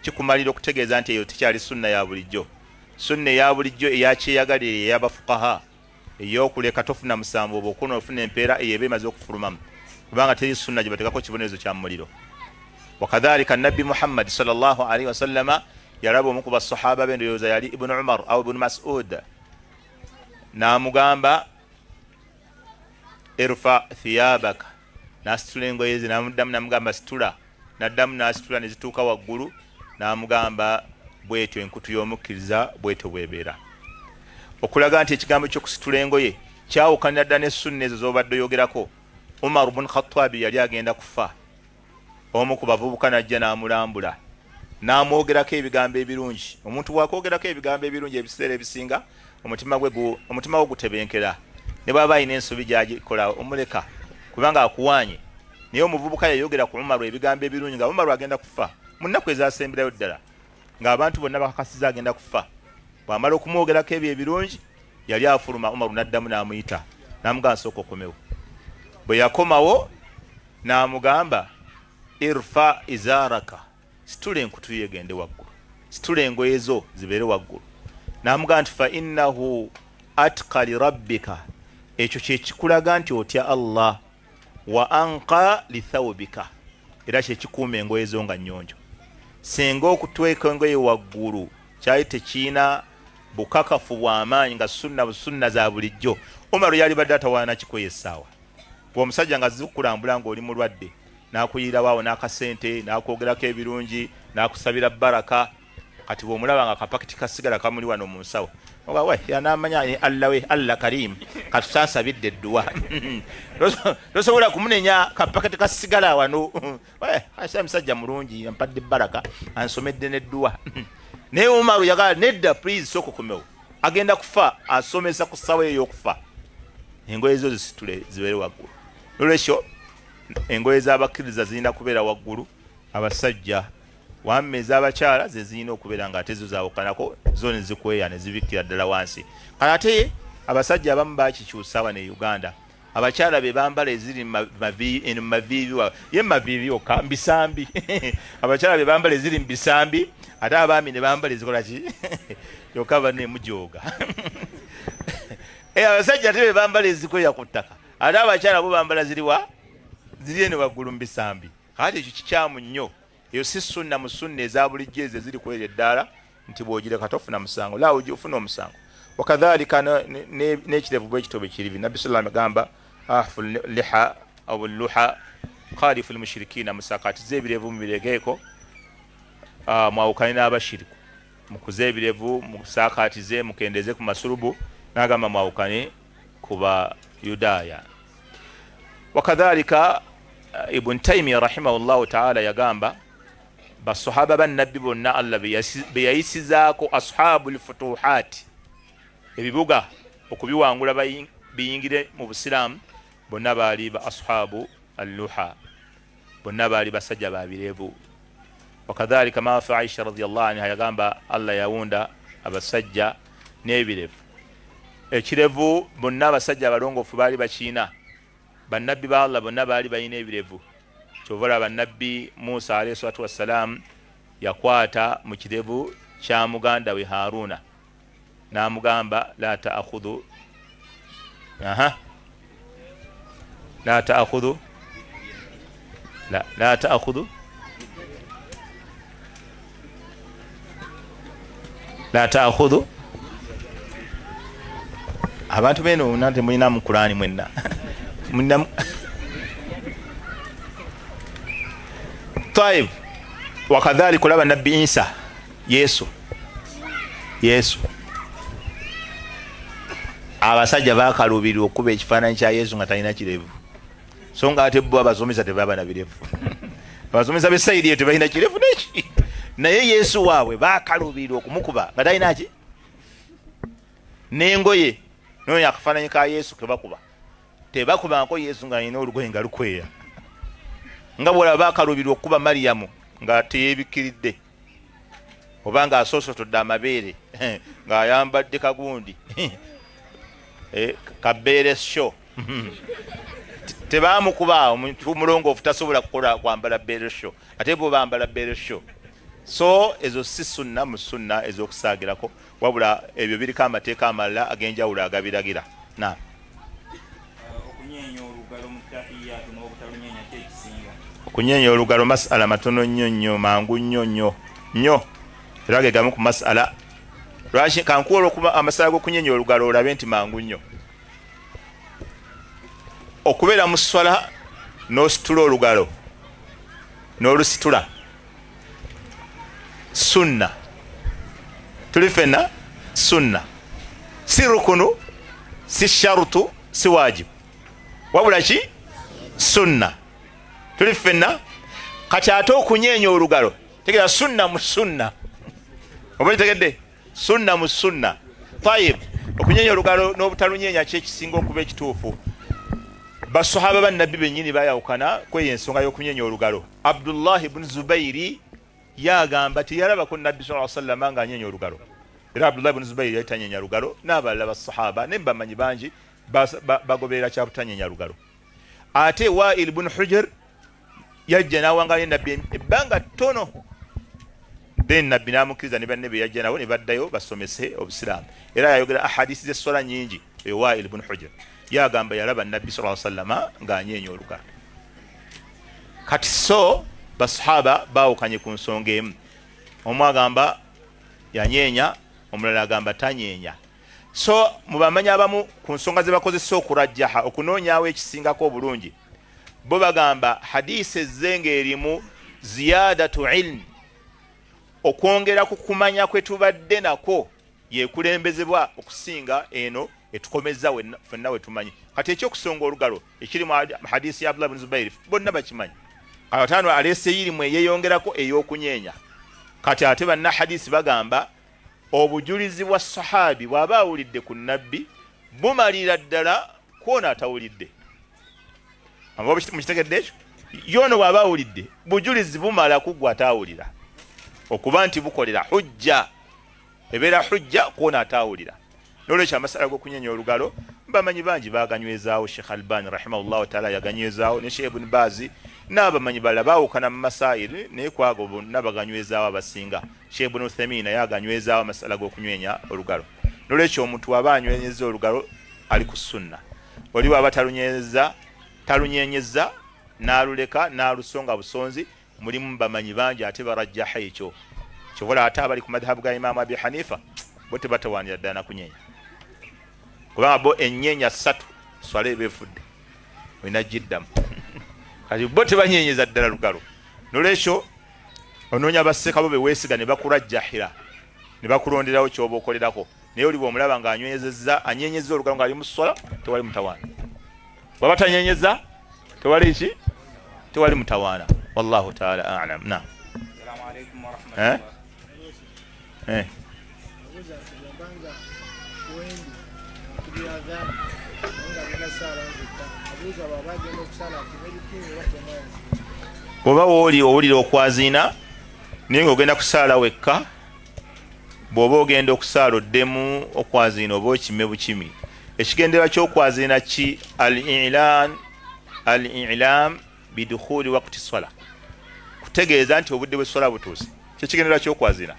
Kikumalira okutegeeza nti eyo tekyali sunna ya bulijjo. Sunna eya bulijjo eyakyeyagalire eyabafukaha ey'okuleka tofuna musango oba okuna ofuna empeera, eyo eba emaze okufulumamu, kubanga teri sunna gye bateekako kibonerezo kya muliro. Wakadhalika Nabbi Muhammadi sallallahu alaihi wasallama yalaba omu ku basahaba be, ndowooza yali Ibunu Umar au Ibunu Masud, n'amugamba irfa thiyabaka, n'asitula engoye ze, namuddamu namugamba situla, naddamu n'asitula ne zituuka waggulu, n'amugamba bwetyo enkutu y'omukkiriza bwetyo bwebeera. Okulaga nti ekigambo ky'okusitula engoye kyawukanira ddala ne sunna ezo z'obadde oyogerako. Umar bun Khatabi yali agenda kufa, omu ku bavubuka najja n'amulambula n'amwogerako ebigambo ebirungi. Omuntu bw'akwogerako ebigambo ebirungi, ebiseera ebisinga omutima gwe omutima gwe gutebenkera, ne bw'aba alina ensobi gy'agikola omuleka kubanga akuwaanye. Naye omuvubuka yayogera ku Umaru ebigambo ebirungi nga Umaru agenda kufa mu nnaku ezasemberayo ddala, ng'abantu bonna bakakasiza agenda kufa. Bw'amala okumwogerako ebyo ebirungi, yali afuluma, Umaru n'addamu n'amuyita n'amugamba sooka okomewo. Bwe yakomawo n'amugamba irfa izaraka, situla enkutu yo egende waggulu, situla engoye zo zibeere waggulu. N'amugamba nti fa innahu atqa lirabbika, ekyo kyekikulaga nti otya Allah, wa anqa lithawbika, era kyekikuuma engoye zo nga nnyonjo. Singa okutweka engoye waggulu kyali tekiina bukakafu bw'amaanyi nga sunna busunna za bulijjo, Umaru yalibadde atawaana kikweyo essaawa. Gwe omusajja nga azze okukulambula ng'oli mulwadde, n'akuyirawo awo n'akasente, n'akwogerako ebirungi, n'akusabira baraka, kati bw'omulaba nga akapakiti ka sigala kamuli wano mu nsawo, oba we yanamanya Allah we Allah karim, katusansabidde edduwa, tosobola kumunenya kapakiti ka sigala wano. Asa musajja mulungi, ampadde baraka, ansomedde n'edduwa. Naye Umaru yagala nedda, please sooka okomewo, agenda kufa, asomesa ku ssawa eyo ey'okufa, engoye zo zisitule zibeere waggulu. Nolwekyo engoye z'abakkiriza zirina kubeera waggulu abasajja, wamma ez'abakyala ze zirina okubeera nga ate zo zaawukanako, zo ne zikweya ne zibikkira ddala wansi. Kale ate abasajja abamu bakikyusa wano e Uganda, abakyala be bambala eziri mu maviivi, ye maviivi yokka mbisambi, abakyala be bambala eziri mu bisambi, ate abaami ne bambala ezikola ki kyokka baneemujooga. Abasajja ate be bambala ezikweya ku ttaka, ate abakyala bo bambala ziriwa, ziri eno waggulu mu bisambi. Kati ekyo kikyamu nnyo, eyo si sunna mu sunna eza bulijjo ezo eziri ku eryo eddaala nti bw'ogireka tofuna musango, la ofuna omusango. Wakadhalika n'ekirevu bwekito bwe kirivi. Nabbi sallam agamba ahfu liha au luha khalifu lmushirikina, musakatize ebirevu mubiregeeko, mwawukane n'abashiriku mukuze ebirevu, musakatize, mukendeze ku masulubu, n'agamba mwawukane ku bayudaaya. Wakadhalika Ibn Taimiya rahimahullahu taala yagamba basahaba bannabbi bonna Allah beyayisizaako ashabu lfutuhaati, ebibuga okubiwangula biyingire mu busiraamu, bonna baali ba ashabu alluha, bonna baali basajja babirevu. Wakadhalika maafa Aisha radiallahu anha yagamba Allah yawunda abasajja n'ebirevu. Ekirevu bonna abasajja abalongoofu baali bakiina, bannabbi ba Allah bonna baali balina ebirevu. Kyova olaba Nabbi Musa alaihi salatu wassalaamu yakwata mu kirevu kya muganda we Haruna n'amugamba la taakhudhu, aha, la taakhudhu, la, la taakhudhu, la taakhudhu. Abantu beno nate mulina mu Kurani mwenna mulina taib. Wakadhalika olaba Nabbi Isa, Yesu, Yesu abasajja bakaluubirira okuba ekifaananyi kya Yesu nga talina kirevu, so nga ate bo abasomesa tebaba na birevu. Abasomesa b'esayidi eyo tebalina kirevu neki, naye Yesu waabwe bakaluubirira okumukuba nga talina ki n'engoye. Noyo akafaananyi ka Yesu kebakuba, tebakubangako Yesu nga alina olugoye nga lukweya. Nga bwolaba bakalubirwa okukuba Mariyamu nga teyebikiridde oba nga asoosotodde amabeere ng'ayambadde kagundi kabeere sho tebamukuba. Omuntu omulongoofu tasobola kukola kwambala beere sho, ate bo bambala beere sho. So ezo si sunna mu sunna ez'okusaagirako, wabula ebyo biriko amateeka amalala ag'enjawulo agabiragira. Na
Okunyeenya olugalo mu tahiyatu n'obutalunyenya kyekisinga?
Okunyeenya olugalo masala matono nnyo nnyo, mangu nnyo nnyo nnyo, era ge gamu ku masala. Lwaki kankuwa olwokuba amasala g'okunyeenya olugalo olabe nti mangu nnyo. Okubeera mu swala n'ositula olugalo n'olusitula sunna, tuli fenna sunna, si rukunu, si sharutu, si wajibu, wabula ki sunna, tuli fenna. Kati ate okunyeenya olugalo tegera sunna mu sunna, oba okitegedde? Sunna mu sunna. Tayib, okunyenya olugalo n'obutalunyeenya ki ekisinga okuba ekituufu? Basahaba bannabbi bennyini bayawukana kweyo ensonga y'okunyenya olugalo. Abdullahi bnu Zubairi yagamba teyalabako Nabbi sa sallama ng'anyenya olugalo, era Abdullahi bnu Zubairi yali tanyenya lugalo, n'abalala basahaba ne bamanyi bangi bagoberera kya butanyenya lugalo. Ate Wail bnu Hujr yajja n'awangala ne Nabbi ebbanga ttono, then Nabbi n'amukkiriza ne banne be yajja nabo ne baddayo basomese obusiraamu, era yayogera ahadisi z'esswala nnyingi. Eyo Wail bnu Hujr yagamba yalaba Nabbi sa sallama ng'anyeenya olugalo. Kati so basahaba baawukanye ku nsonga emu, omu agamba yanyeenya, omulala agamba tanyeenya. So mubamanyi abamu ku nsonga ze bakozesa okurajjaha, okunoonyaawo ekisingako obulungi, bo bagamba hadisi ezze ng'erimu ziyadatu ilmu, okwongera ku kumanya kwe tubadde nakwo, yekulembezebwa okusinga eno etukomeza fenna we tumanyi. Kati ekyokusonga olugalo ekiri mu hadisi ya Abdullah bin Zubairi bonna bakimanyi, kataano aleese irimu eyeyongerako ey'okunyeenya. Kati ate banna hadisi bagamba obujulizi bwa sahabi bw'aba awulidde ku Nabbi bumalira ddala kwona atawulidde. Mukitegedde ekyo? Yono bw'aba awulidde bujulizi bumala kuggwa atawulira, okuba nti bukolera hujja, ebeera hujja kwona atawulira. Nolwekyo amasala g'okunyenya olugalo bamanyi bangi baganywezaawo. Sheikh Albani rahimahullahu taala yaganywezaawo, ne Sheikh Ibn Bazi n'abamanyi balala baawukana mu masairi, naye kwago bonna baganywezaawo abasinga. Sheikh Ibn Uthaymin naye aganywezaawo amasala g'okunywenya olugalo. Nolwekyo omuntu waba anywenyeza olugalo ali ku sunna, oli waba talunyenyeza n'aluleka n'alusonga busonzi, mulimu bamanyi bangi ate barajjaha ekyo. Kyovola ate abali ku madhabu ga Imaamu Abi Hanifa bo tebatawanira ddala nakunyenya, kubanga bo ennyenya ssatu swala eba efudde, olina giddamu. Kati bo tebanyenyeza ddala lugalo. Nolwekyo onoonya bassekabo be weesiga ne bakurajjahira ne bakulonderawo kyoba okolerako, naye oli bwomulaba nga anyenyeza olugalo ng'ali mu swala, tewali mutawaana. Bwaba tanyenyeza tewali ki, tewali mutawaana. Wallahu taala alam. Na bwoba wooli owulira okwaziina naye ng'ogenda kusaala wekka, bw'oba ogenda okusaala oddemu okwaziina oba okime bukimi. Ekigendererwa ky'okwaziina ki? Al-ilan, al-ilam bidukhuli wakti swala, kutegeeza nti obudde bw'esswala butuuse, kyekigendererwa ky'okwaziina.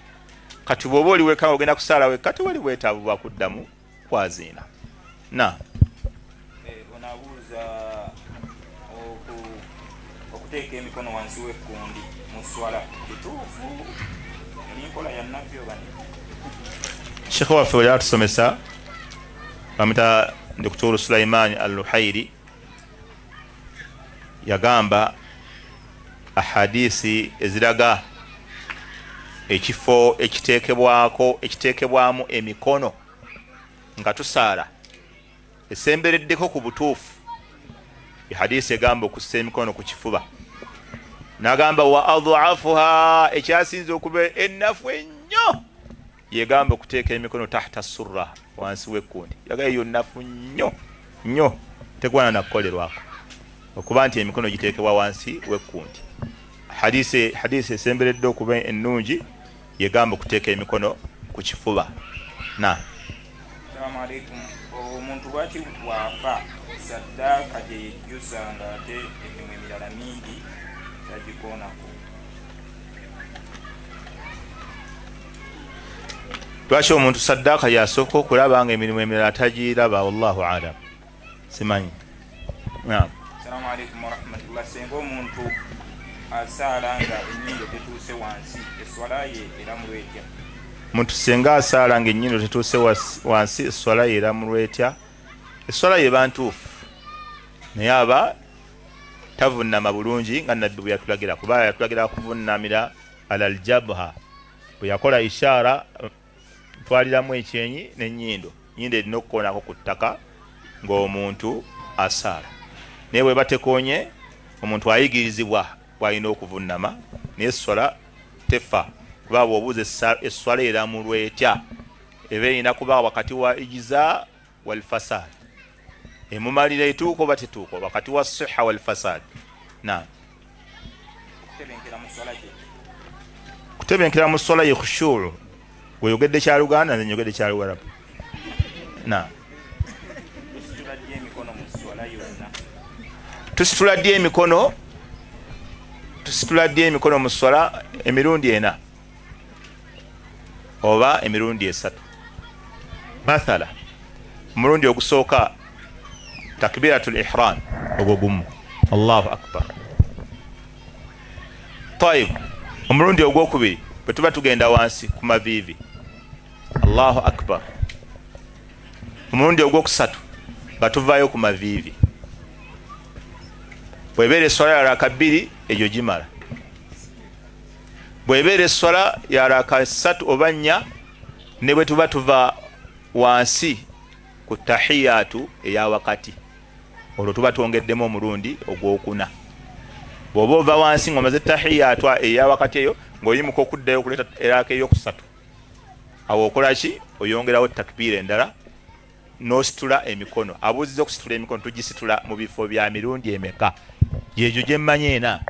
Kati bw'oba oli wekka ogenda kusaala wekka, tewali bwetaavu bwa kuddamu kwaziina. Na
Onaabuuza okuteeka emikono wansi w'ekkundi mu swala kituufu, eri nkola ya Nabbi oba?
Shekhe waffe wali atusomesa, bamuyita Dokitoro Sulaiman Al Luhairi, yagamba ahadisi eziraga ekifo ekiteekebwako ekiteekebwamu emikono nga tusaala esembereddeko ku butuufu ehadisi egamba okussa emikono ku kifuba. Nagamba wa adhafuha, ekyasinze okuba ennafu ennyo yegamba okuteeka emikono tahta surra, wansi w'ekkundi. Yaga eyo nnafu nnyo nnyo, tegwana nakukolerwako. Okuba nti emikono giteekebwa wansi w'ekkundi. Hadisi hadisi esemberedde okuba ennungi yegamba okuteeka emikono ku kifuba. Na
Assalamu alaikum. Omuntu lwaki bw'afa saddaaka gye yejjusa ng'ate emirimu emirala mingi tagikoonako?
Lwaki omuntu saddaaka yasooka okulaba nga emirimu emirala tagiraba? Wallahu alam, simanyi. Naam.
Assalamu alaikum warahmatullah. Senga omuntu asaala nga ennyindo tetuuse wansi, esswala ye eramulwa etya?
Omuntu senga asaala nga ennyindo tetuuse wansi, esswala ye eramulwa etya? Esswala ye eba ntuufu, naye aba tavunnama bulungi nga Nabbi bwe yatulagira, kuba yatulagira kuvunnamira ala aljabha. Bwe yakola ishaara twaliramu ekyenyi n'ennyindo, nnyindo erina okukoonako ku ttaka ng'omuntu asaala, naye bweba tekoonye omuntu ayigirizibwa bw'alina okuvunnama, naye esswala tefa. Kuba bw'obuuza esswala eramulwa etya, eba erina kuba wakati wa ijiza wal fasad, emumalira etuuka oba tetuuka, wakati wa siha wal fasad. Naam. Kutebenkera mu swala ye khushuu. Weyogedde kya Luganda, nze nyogedde kya Luwarabu. Naam. Tusitula ddi emikono? Tusitula ddi emikono mu swala? Emirundi ena oba emirundi esatu. Mathala, omulundi ogusooka takbiratul ihram, ogwo gumu, Allahu akbar. Tayib, omulundi ogwokubiri bwe tuba tugenda wansi ku maviivi, Allahu akbar. Omulundi ogwokusatu nga tuvaayo ku maviivi. Bwebeera eswala ya raka bbiri, egyo gimala. Bwebeera eswala ya raka ssatu oba nnya, ne bwe tuba tuva wansi ku tahiyatu eya wakati, olwo tuba twongeddemu omulundi ogwokuna. Bw'oba ova wansi ng'omaze tahiyatu eya wakati eyo, ng'oyimuka okuddayo okuleeta eraka eyokusatu, awo okola ki? Oyongerawo takbiira endala n'ositula emikono. Abuuziza okusitula emikono, tugisitula mu bifo bya mirundi emeka? Gyegyo gye mmanyi ena.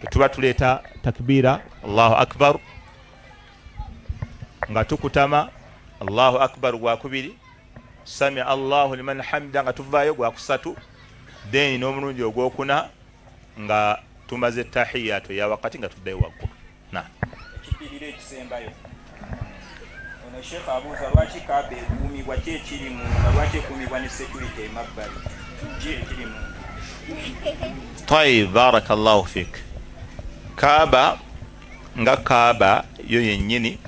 Tuba tuleeta takbiira Allahu akbar nga tukutama, Allahu akbar gwakubiri, samia Allahu liman hamida nga tuvaayo gwakusatu, then n'omulundi ogwokuna nga tumaze tahiyatu eya wakati nga tuddayo waggulu. Na
ekiddirira ekisembayo, ono sheekh abuuza lwaki Kaaba ekuumibwa, ki ekiri munda? Lwaki ekuumibwa ne security emabbali? Ki ekiri munda?
Tayib, barakallahu fik. Kaaba nga Kaaba yo yennyini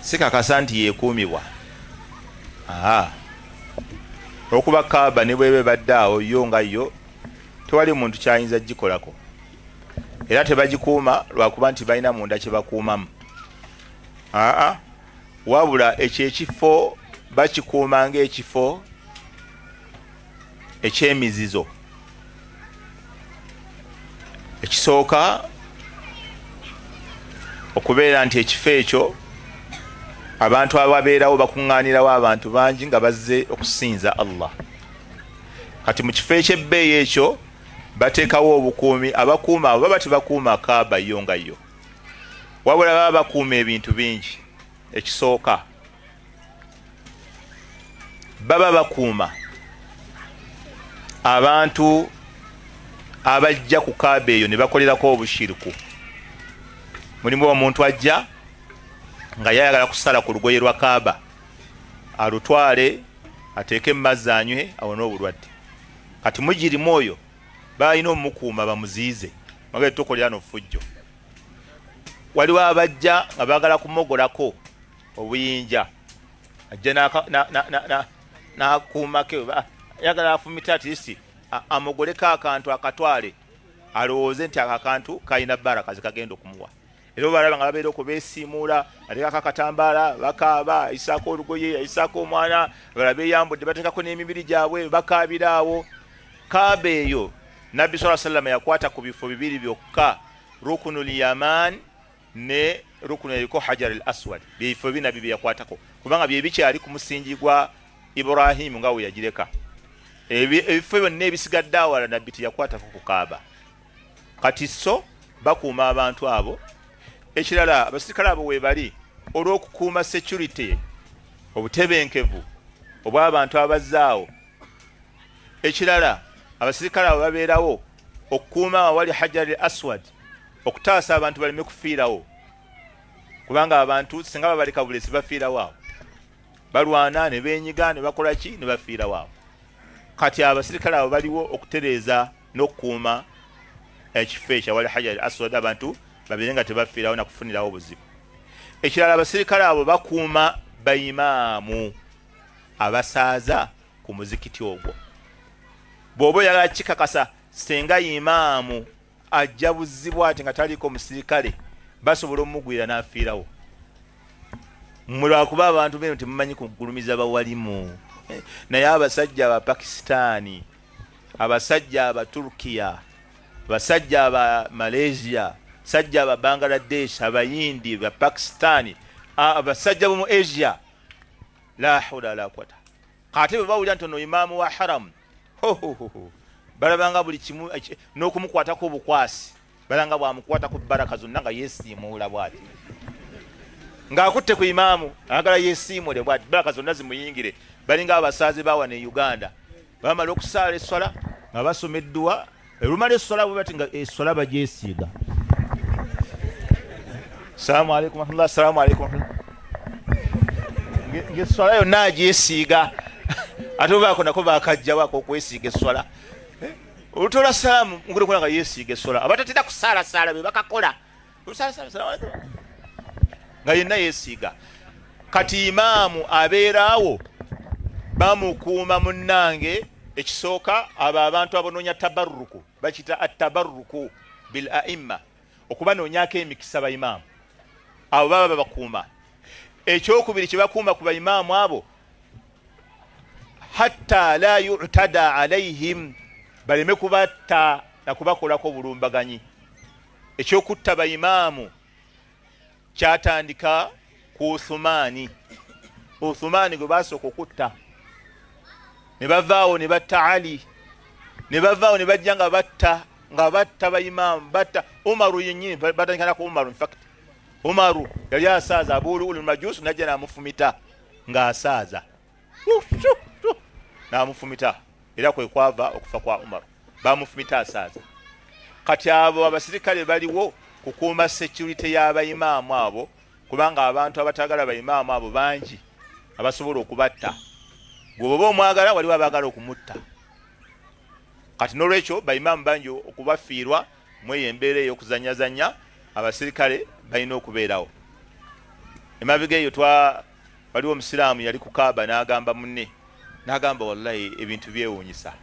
sikakasa nti yekuumibwa. Aha, olwokuba Kaaba ne bweba ebadde awo yo nga yo, tewali muntu kyayinza gikolako, era tebagikuuma lwakuba nti balina munda kyebakuumamu. Aa, wabula ekyo ekifo bakikuuma ngaekifo ekyemizizo. Ekisooka okubeera nti ekifo ekyo abantu ababeerawo bakuŋŋaanirawo abantu bangi nga bazze okusinza Allah. Kati mu kifo ekyebbeeyi ekyo bateekawo obukuumi. Abakuuma abo baba tebakuuma Kaaba yo nga yo, wabula baba bakuuma ebintu bingi. Ekisooka, baba bakuuma abantu abajja ku Kaaba eyo ne bakolerako obushiriku. Mulimu omuntu ajja nga yayagala kusala ku lugoye lwa Kaaba alutwale ateeke mu mazzi anywe awone obulwadde. Kati mujirimu oyo balina omukuuma bamuziize, magere tukolera no fujjo. Waliwo abajja nga baagala kumogolako obuyinja, ajja n'akuumake, ayagala afumite at least amogoleko akantu akatwale, alowooze nti ako akantu kalina baraka zekagenda okumuwa. Era obalaba nga babeera okwo beesiimuula, ateekako akatambaala, bakaaba, ayisaako olugoye, ayisaako omwana, abalala beeyambudde, bateekako n'emibiri gyabwe, bakaabira awo. Kaaba eyo Nabbi sallallahu alaihi wasallam yakwata ku bifo bibiri byokka, rukunul yaman ne rukunu eriko hajar al aswad. Byebifo bibiri Nabbi bye yakwatako, kubanga bye bikyali ku musingi gwa Ibrahimu nga we yagireka. Ebifo byonna ebisigadde awala Nabbi teyakwatako ku Kaaba. Kati so bakuuma abantu abo. Ekirala, abasirikale abo webali olw'okukuuma security, obutebenkevu obw'abantu abazzaawo. Ekirala, abasirikale abo babeerawo okukuuma awali Hajari Aswad, okutaasa abantu baleme kufiirawo, kubanga abantu singa babaleka bulesi bafiirawo awo, balwana ne beenyiga ne bakola ki ne bafiirawo awo. Kati abasirikale abo baliwo okutereeza n'okukuuma ekifo ekyo awali Hajari Aswad, abantu babeere nga tebafiirawo nakufunirawo buzibu. Ekirala, abasirikale abo bakuuma bayimaamu abasaaza ku muzikiti ogwo. Bw'oba oyagala kikakasa, senga imaamu ajja buzibwa ati nga taliiko musirikale, basobola omugwira n'afiirawo. Mmwe lwakuba abantu beno temumanyi kugulumiza bawalimu, naye abasajja Abapakisitaani, abasajja Abaturkiya, abasajja aba Malaysia, abasajja aba Bangladesh, Abayindi, Abapakisitaani, abasajja bomu Asia, la hawla la quwata. Kati bwe bawulira nti ono imaamu wa haramu, hohoho, balabanga buli kimu n'okumukwatako obukwasi, balanga bwamukwatako baraka zonna nga yesiimuula bwati, ng'akutte ku imaamu ayagala yesiimule bwati, baraka zonna zimuyingire. Balinga abasaazi ba wano e Uganda, bamala okusaala esswala nga basoma edduwa, olumala esswala bwe bati nga esswala bagyesiiga, salaamu alaikum warahmatullah, salaamu alaikum warahmatullah, ng'esswala yonna agyesiiga. Ate obaako nako bakajjawo ak'okwesiiga esswala, olutola salaamu ngulikola nga yeesiiga esswala. Abatatera kusaalasaala be bakakola nga yenna yeesiiga. Kati imaamu abeeraawo bamukuuma munnange. Ekisooka, abo abantu abanoonya tabarruku, bakiyita atabarruku bil aimma, okubanoonyako emikisa, baimaamu abo baba babakuuma. Ekyokubiri kyebakuuma ku baimaamu abo, hatta la yutada alaihim, baleme kubatta nakubakolako bulumbaganyi. Ekyokutta baimaamu kyatandika ku Uthumaani. Uthumaani gwe basooka okutta, ne bavaawo ne batta Ali, ne bavaawo ne bajja nga batta, nga batta baimaamu, batta Umaru yennyini. Batandika naku Umaru. Infact Umaru yali asaaza, Abuuluulu Majuusu najja n'amufumita ng'asaaza, n'amufumita, era kwe kwava okufa kwa Umaru, bamufumita asaaza. Kati abo abasirikale baliwo kukuuma security y'abayimaamu abo, kubanga abantu abatagala bayimaamu abo bangi abasobola okubatta. Gwe bwoba omwagala, waliwo abaagala okumutta. Kati n'olwekyo bayimaamu bangi okubafiirwa mweyo embeera ey'okuzanyazanya, abasirikale balina okubeerawo. Emabega eyo twa waliwo omusiraamu yali ku Kaaba n'agamba munne, n'agamba, wallahi ebintu byewuunyisa,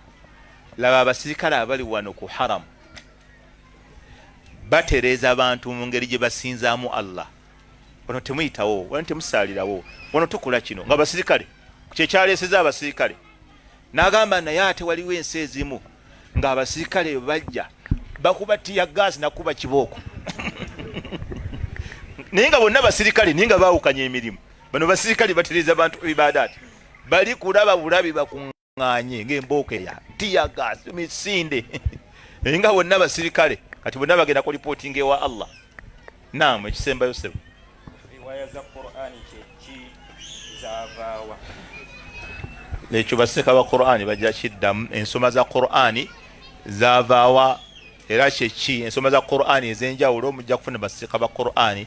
laba abasirikale abali wano ku haramu batereeza abantu mu ngeri gye basinzaamu Allah. Wano temuyitawo, wano temusaalirawo, wano tukola kino, nga basirikale kyekyaleeseza abasirikale. N'agamba, naye ate waliwo ensi ezimu ng'abasirikale bajja bakuba tear gas nakuba kibooko, naye nga bonna basirikale, naye nga baawukanya emirimu. Bano basirikale batereeza bantu ibadaati, bali kulaba bulabi bakuŋŋaanye ng'embooko eya tear gas misinde, naye nga bonna basirikale. Kati bonna bagenda ku ripootinga ewa Allah. Naamu, ekisembayo sebo.
Riwaya za Qur'ani kyeki, zaavaawa?
Ekyo baseka ba Qur'ani bajja kiddamu. Ensoma za Qur'ani zaavaawa era kyeki? Ensoma za Qur'ani ez'enjawulo mujja kufuna baseka ba Qur'ani,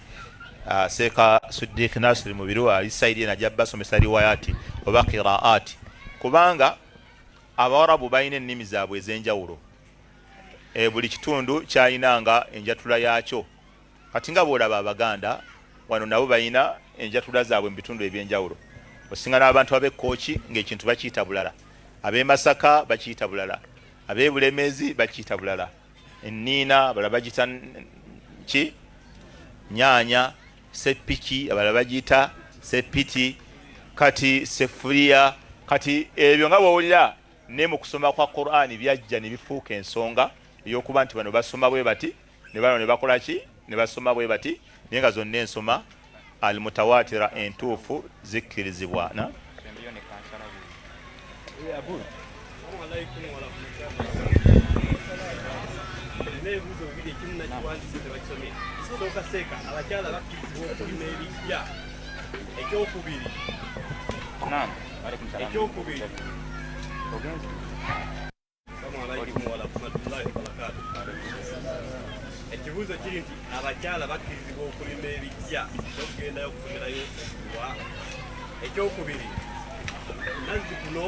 Seeka Suddiq Nasiri Mubiru ali saidi eno ajja basomesa riwayati oba qiraati, kubanga Abawarabu balina ennimi zaabwe ez'enjawulo. Buli kitundu kyalina enjatula yaakyo. Kati nga bw'olaba Abaganda wano nabo balina enjatula zaabwe mu bitundu ebyenjawulo. Osinga n'abantu ab'e Kkooki ng'ekintu bakiyita bulala, ab'e Masaka bakiyita bulala, ab'e Bulemeezi bakiyita bulala. Enniina abalala bagiyita ki nyaanya, seppiki abalala bagiyita seppiti, kati sefuliya. Kati ebyo nga bw'owulira ne mu kusoma kwa Qur'ani byajja ne bifuuka ensonga ey'okuba nti bano basoma bwe bati ne bano ne bakola ki ne basoma bwe bati, naye nga zonna ensoma almutawatira entuufu zikkirizibwa na
Sembeyo ne kansala bwe.
N'ebibuuzo bibiri, ekimu nakiwandiise tebakisomye. Kisooka, seeka, abakyala bakkirizibwa okulima ebijja? Ekyokubiri, Assalamu alaikum warahmatullahi wabarakatuh. Ekibuuzo kiri nti abakyala bakkirizibwa okulima ebijja n'okugendayo okusomerayo edduwa? Ekyokubiri, nazzi kuno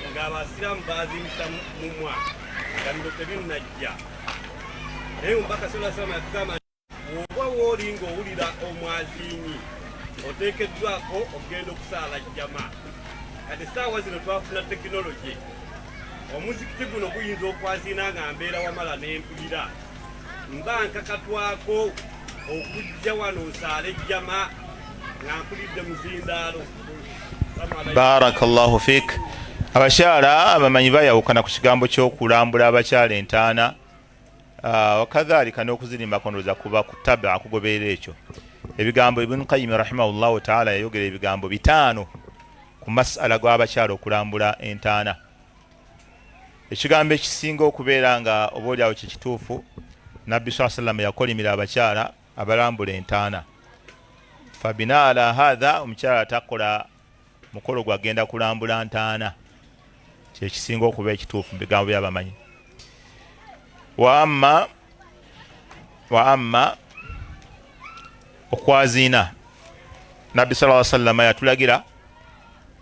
ng'abasiraamu bazimbisa mumwa nga bino tebinnajja, naye omubaka sallallahu alaihi wasallam yatugamba bw'oba wooli ng'owulira omwaziinyi oteekeddwako okugenda okusaala jjama. Kati essaawa zino twafuna tekinologi, omuzikiti guno guyinza okwaziina nga mbeera wamala n'empulira, mba nkakatwako okujja wano nsaale jjama nga mpulidde muzindaalo?
Barakallahu fik. Abakyala, abamanyi bayawukana ku kigambo ky'okulambula abakyala entaana, wakadhalika n'okuzirimbako. Ndowooza kuba kutaba kugoberera ekyo ebigambo Ibunu Qayimi rahimahullahu taala yayogera ebigambo 5 ku masala g'abakyala okulambula entaana. Ekigambo ekisinga okubeera nga oba oliawo kyekituufu, Nabbi saa sallama yakolimira abakyala abalambula entaana. Fabina ala hatha, omukyala takola mukolo gwagenda kulambula ntaana, kyekisinga okuba ekituufu mu bigambo byabamanyi. Wa amma okwaziina, Nabbi sallallahu sallama yatulagira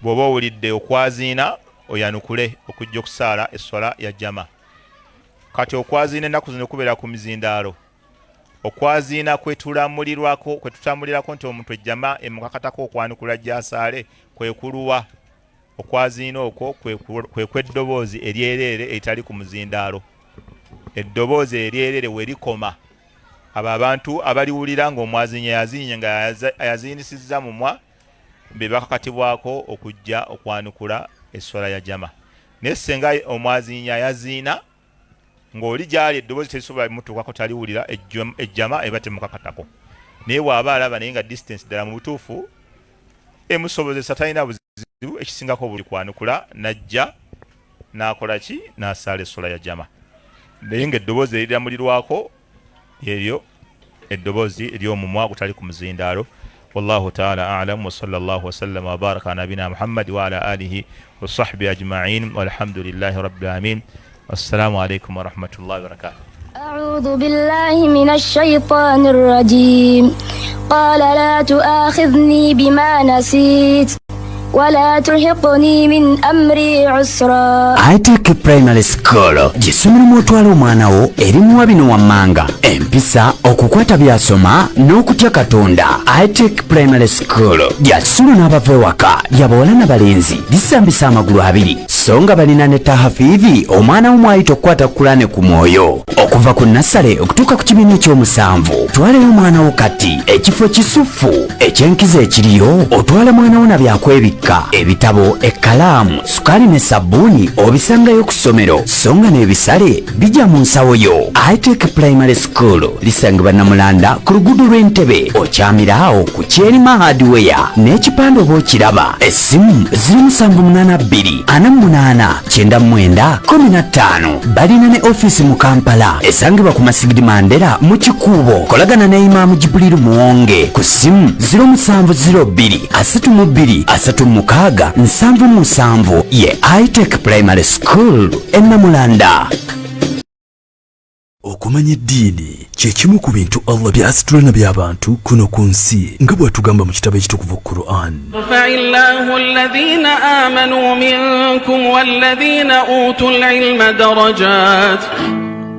bw'oba owulidde okwaziina oyanukule okujja okusaala essola ya jama. Kati okwaziina ennaku zino kubeera ku mizindaalo. Okwaziina kwetulamulirwako, kwetutambulirako nti omuntu ejjama emukakatako okwanukula gyasaale kwekuluwa? Okwaziina okwo kwe kweddoboozi eryereere eritali ku muzindaalo. Eddoboozi eryereere we likoma, abo abantu abaliwulira ng'omwaziinyi yaziinye nga yaziinisizza mumwa be bakakatibwako okujja okwanukula esswala ya jama. Naye senga omwaziinyi ayaziina ng'oli gyali eddoboozi terisobola mutuukako, taliwulira, ejjama eba temukakatako. Naye bw'aba alaba naye nga distance ddala mu butuufu emusobozesa, talina buzibu, ekisingako buli kwanukula najja n'akola ki, n'asaala esswala ya jama. Naye ng'eddoboozi eriramulirwako lyeryo eddoboozi ery'omumwa gutali ku muzindaalo. Wallahu taala alam, wa sallallahu wasallama wabaraka ala nabina Muhammadi wa ala alihi wasahbihi ajmain, walhamdulillahi rabbil alamin. Assalamu alaikum warahmatullahi wabarakatuh.
أعوذ بالله من الشيطان الرجيم. قال لا تؤاخذني بما نسيت ولا ترهقني من أمري عسرا.
Itec Primary School gy'essomero mw'otwala omwana wo erimuwa bino wammanga: empisa, okukwata by'asoma n'okutya Katonda. Itec Primary School lya kisulo n'abava ewaka, lyabawala n'abalenzi, lisambisa amagulu abiri, so nga balina ne tahafiivi omwana wo mwayita okukwata Kulane ku mwoyo okuva ku nursery okutuuka ku kibiina ekyomusanvu. Twaleyo omwana wo kati, ekifo kisufu ekyenkizo ekiriyo. Otwala mwana wo na byakwebikka, ebitabo, ekkalaamu, sukaali ne sabbuuni obisangayo ku ssomero, so nga n'ebisale bijja mu nsawo yo. Itec Primary School lisangibwa Namulanda ku luguudo lw'Entebe, okyamiraawo ku Kyerima Hardware n'ekipande oba okiraba. Essimu 0782 48 99 15. Balina ne ofiisi mu Kampala esangibwa ku Masigidi Mandera mu Kikuubo. Kolagana ne Imaamu Jibuliru Muwonge ku ssimu 0702 32 36 77. Ye Itec Primary School e Namulanda.
Okumanya eddiini kye kimu ku bintu Allah by'asitula nabyo abantu kuno ku nsi, nga bw'atugamba mu kitabo ekitukuvu Quran.
يرفع الله الذين آمنوا منكم والذين أوتوا العلم درجات.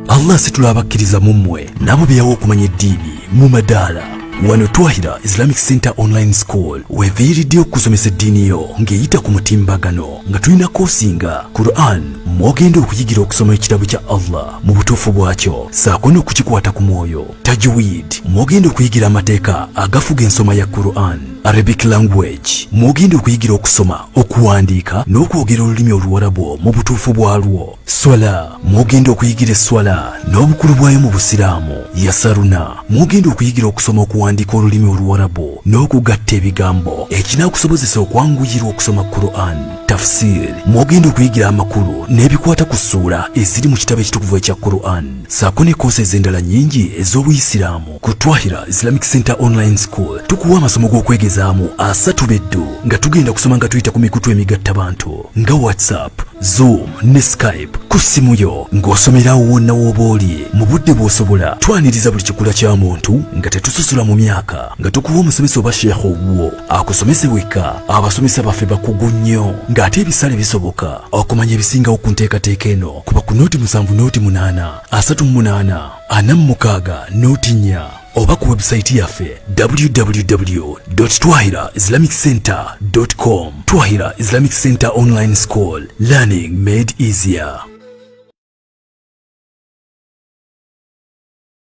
Allah asitula abakkiriza mu mmwe n'abo be yawa okumanya eddiini mu madaala. Wano Twahira Islamic Center Online School weeviiriddeyo okusomesa eddiini yo ng'eyita ku mutimbagano, nga tulina koosi nga Quran mw'ogenda okuyigira okusoma ekitabo kya Allah mu butuufu bwakyo ssaako n'okukikwata ku mwoyo, tajwid mw'ogenda okuyigira amateeka agafuga ensoma ya Quran. Arabic language mw'ogenda okuyigira okusoma, okuwandiika n'okwogera olulimi Oluwarabu mu butuufu bwalwo. Swala mw'ogenda okuyigira esswala n'obukulu bwayo mu Busiraamu. Yasaruna mw'ogenda okuyigira okusoma okuwandiika olulimi Oluwarabu n'okugatta ebigambo ekinaakusobozesa okwanguyirwa okusoma Quran. Tafsir mw'ogenda okuyigira amakulu n'ebikwata ku ssuula eziri mu kitabo ekitukuvu ekya Quran ssaako ne koosi ez'endala nnyingi ez'Obuyisiraamu. Ku Twahira Islamic Center Online School tukuwa amasomo g'okwegezaamu asatu beddu nga tugenda kusoma nga tuyita ku mikutu emigattabantu nga WhatsApp, Zoom ne Skype ku ssimu yo ng'osomerawo wonna w'oba oli mu budde bw'osobola. Twaniriza buli kikula kya muntu nga tetusosola mu myaka nga tukuwa omusomesa oba sheekh owuwo akusomese wekka. Abasomesa baffe bakugu nnyo ng'ate ebisale bisoboka. Okumanya ebisingawo ku nteekateeka eno kuba ku nooti 7 nooti 8 38 46 nooti 4 oba ku webusayiti yaffe www twahira islamic center com. Twahira Islamic Center Online School, learning made easier.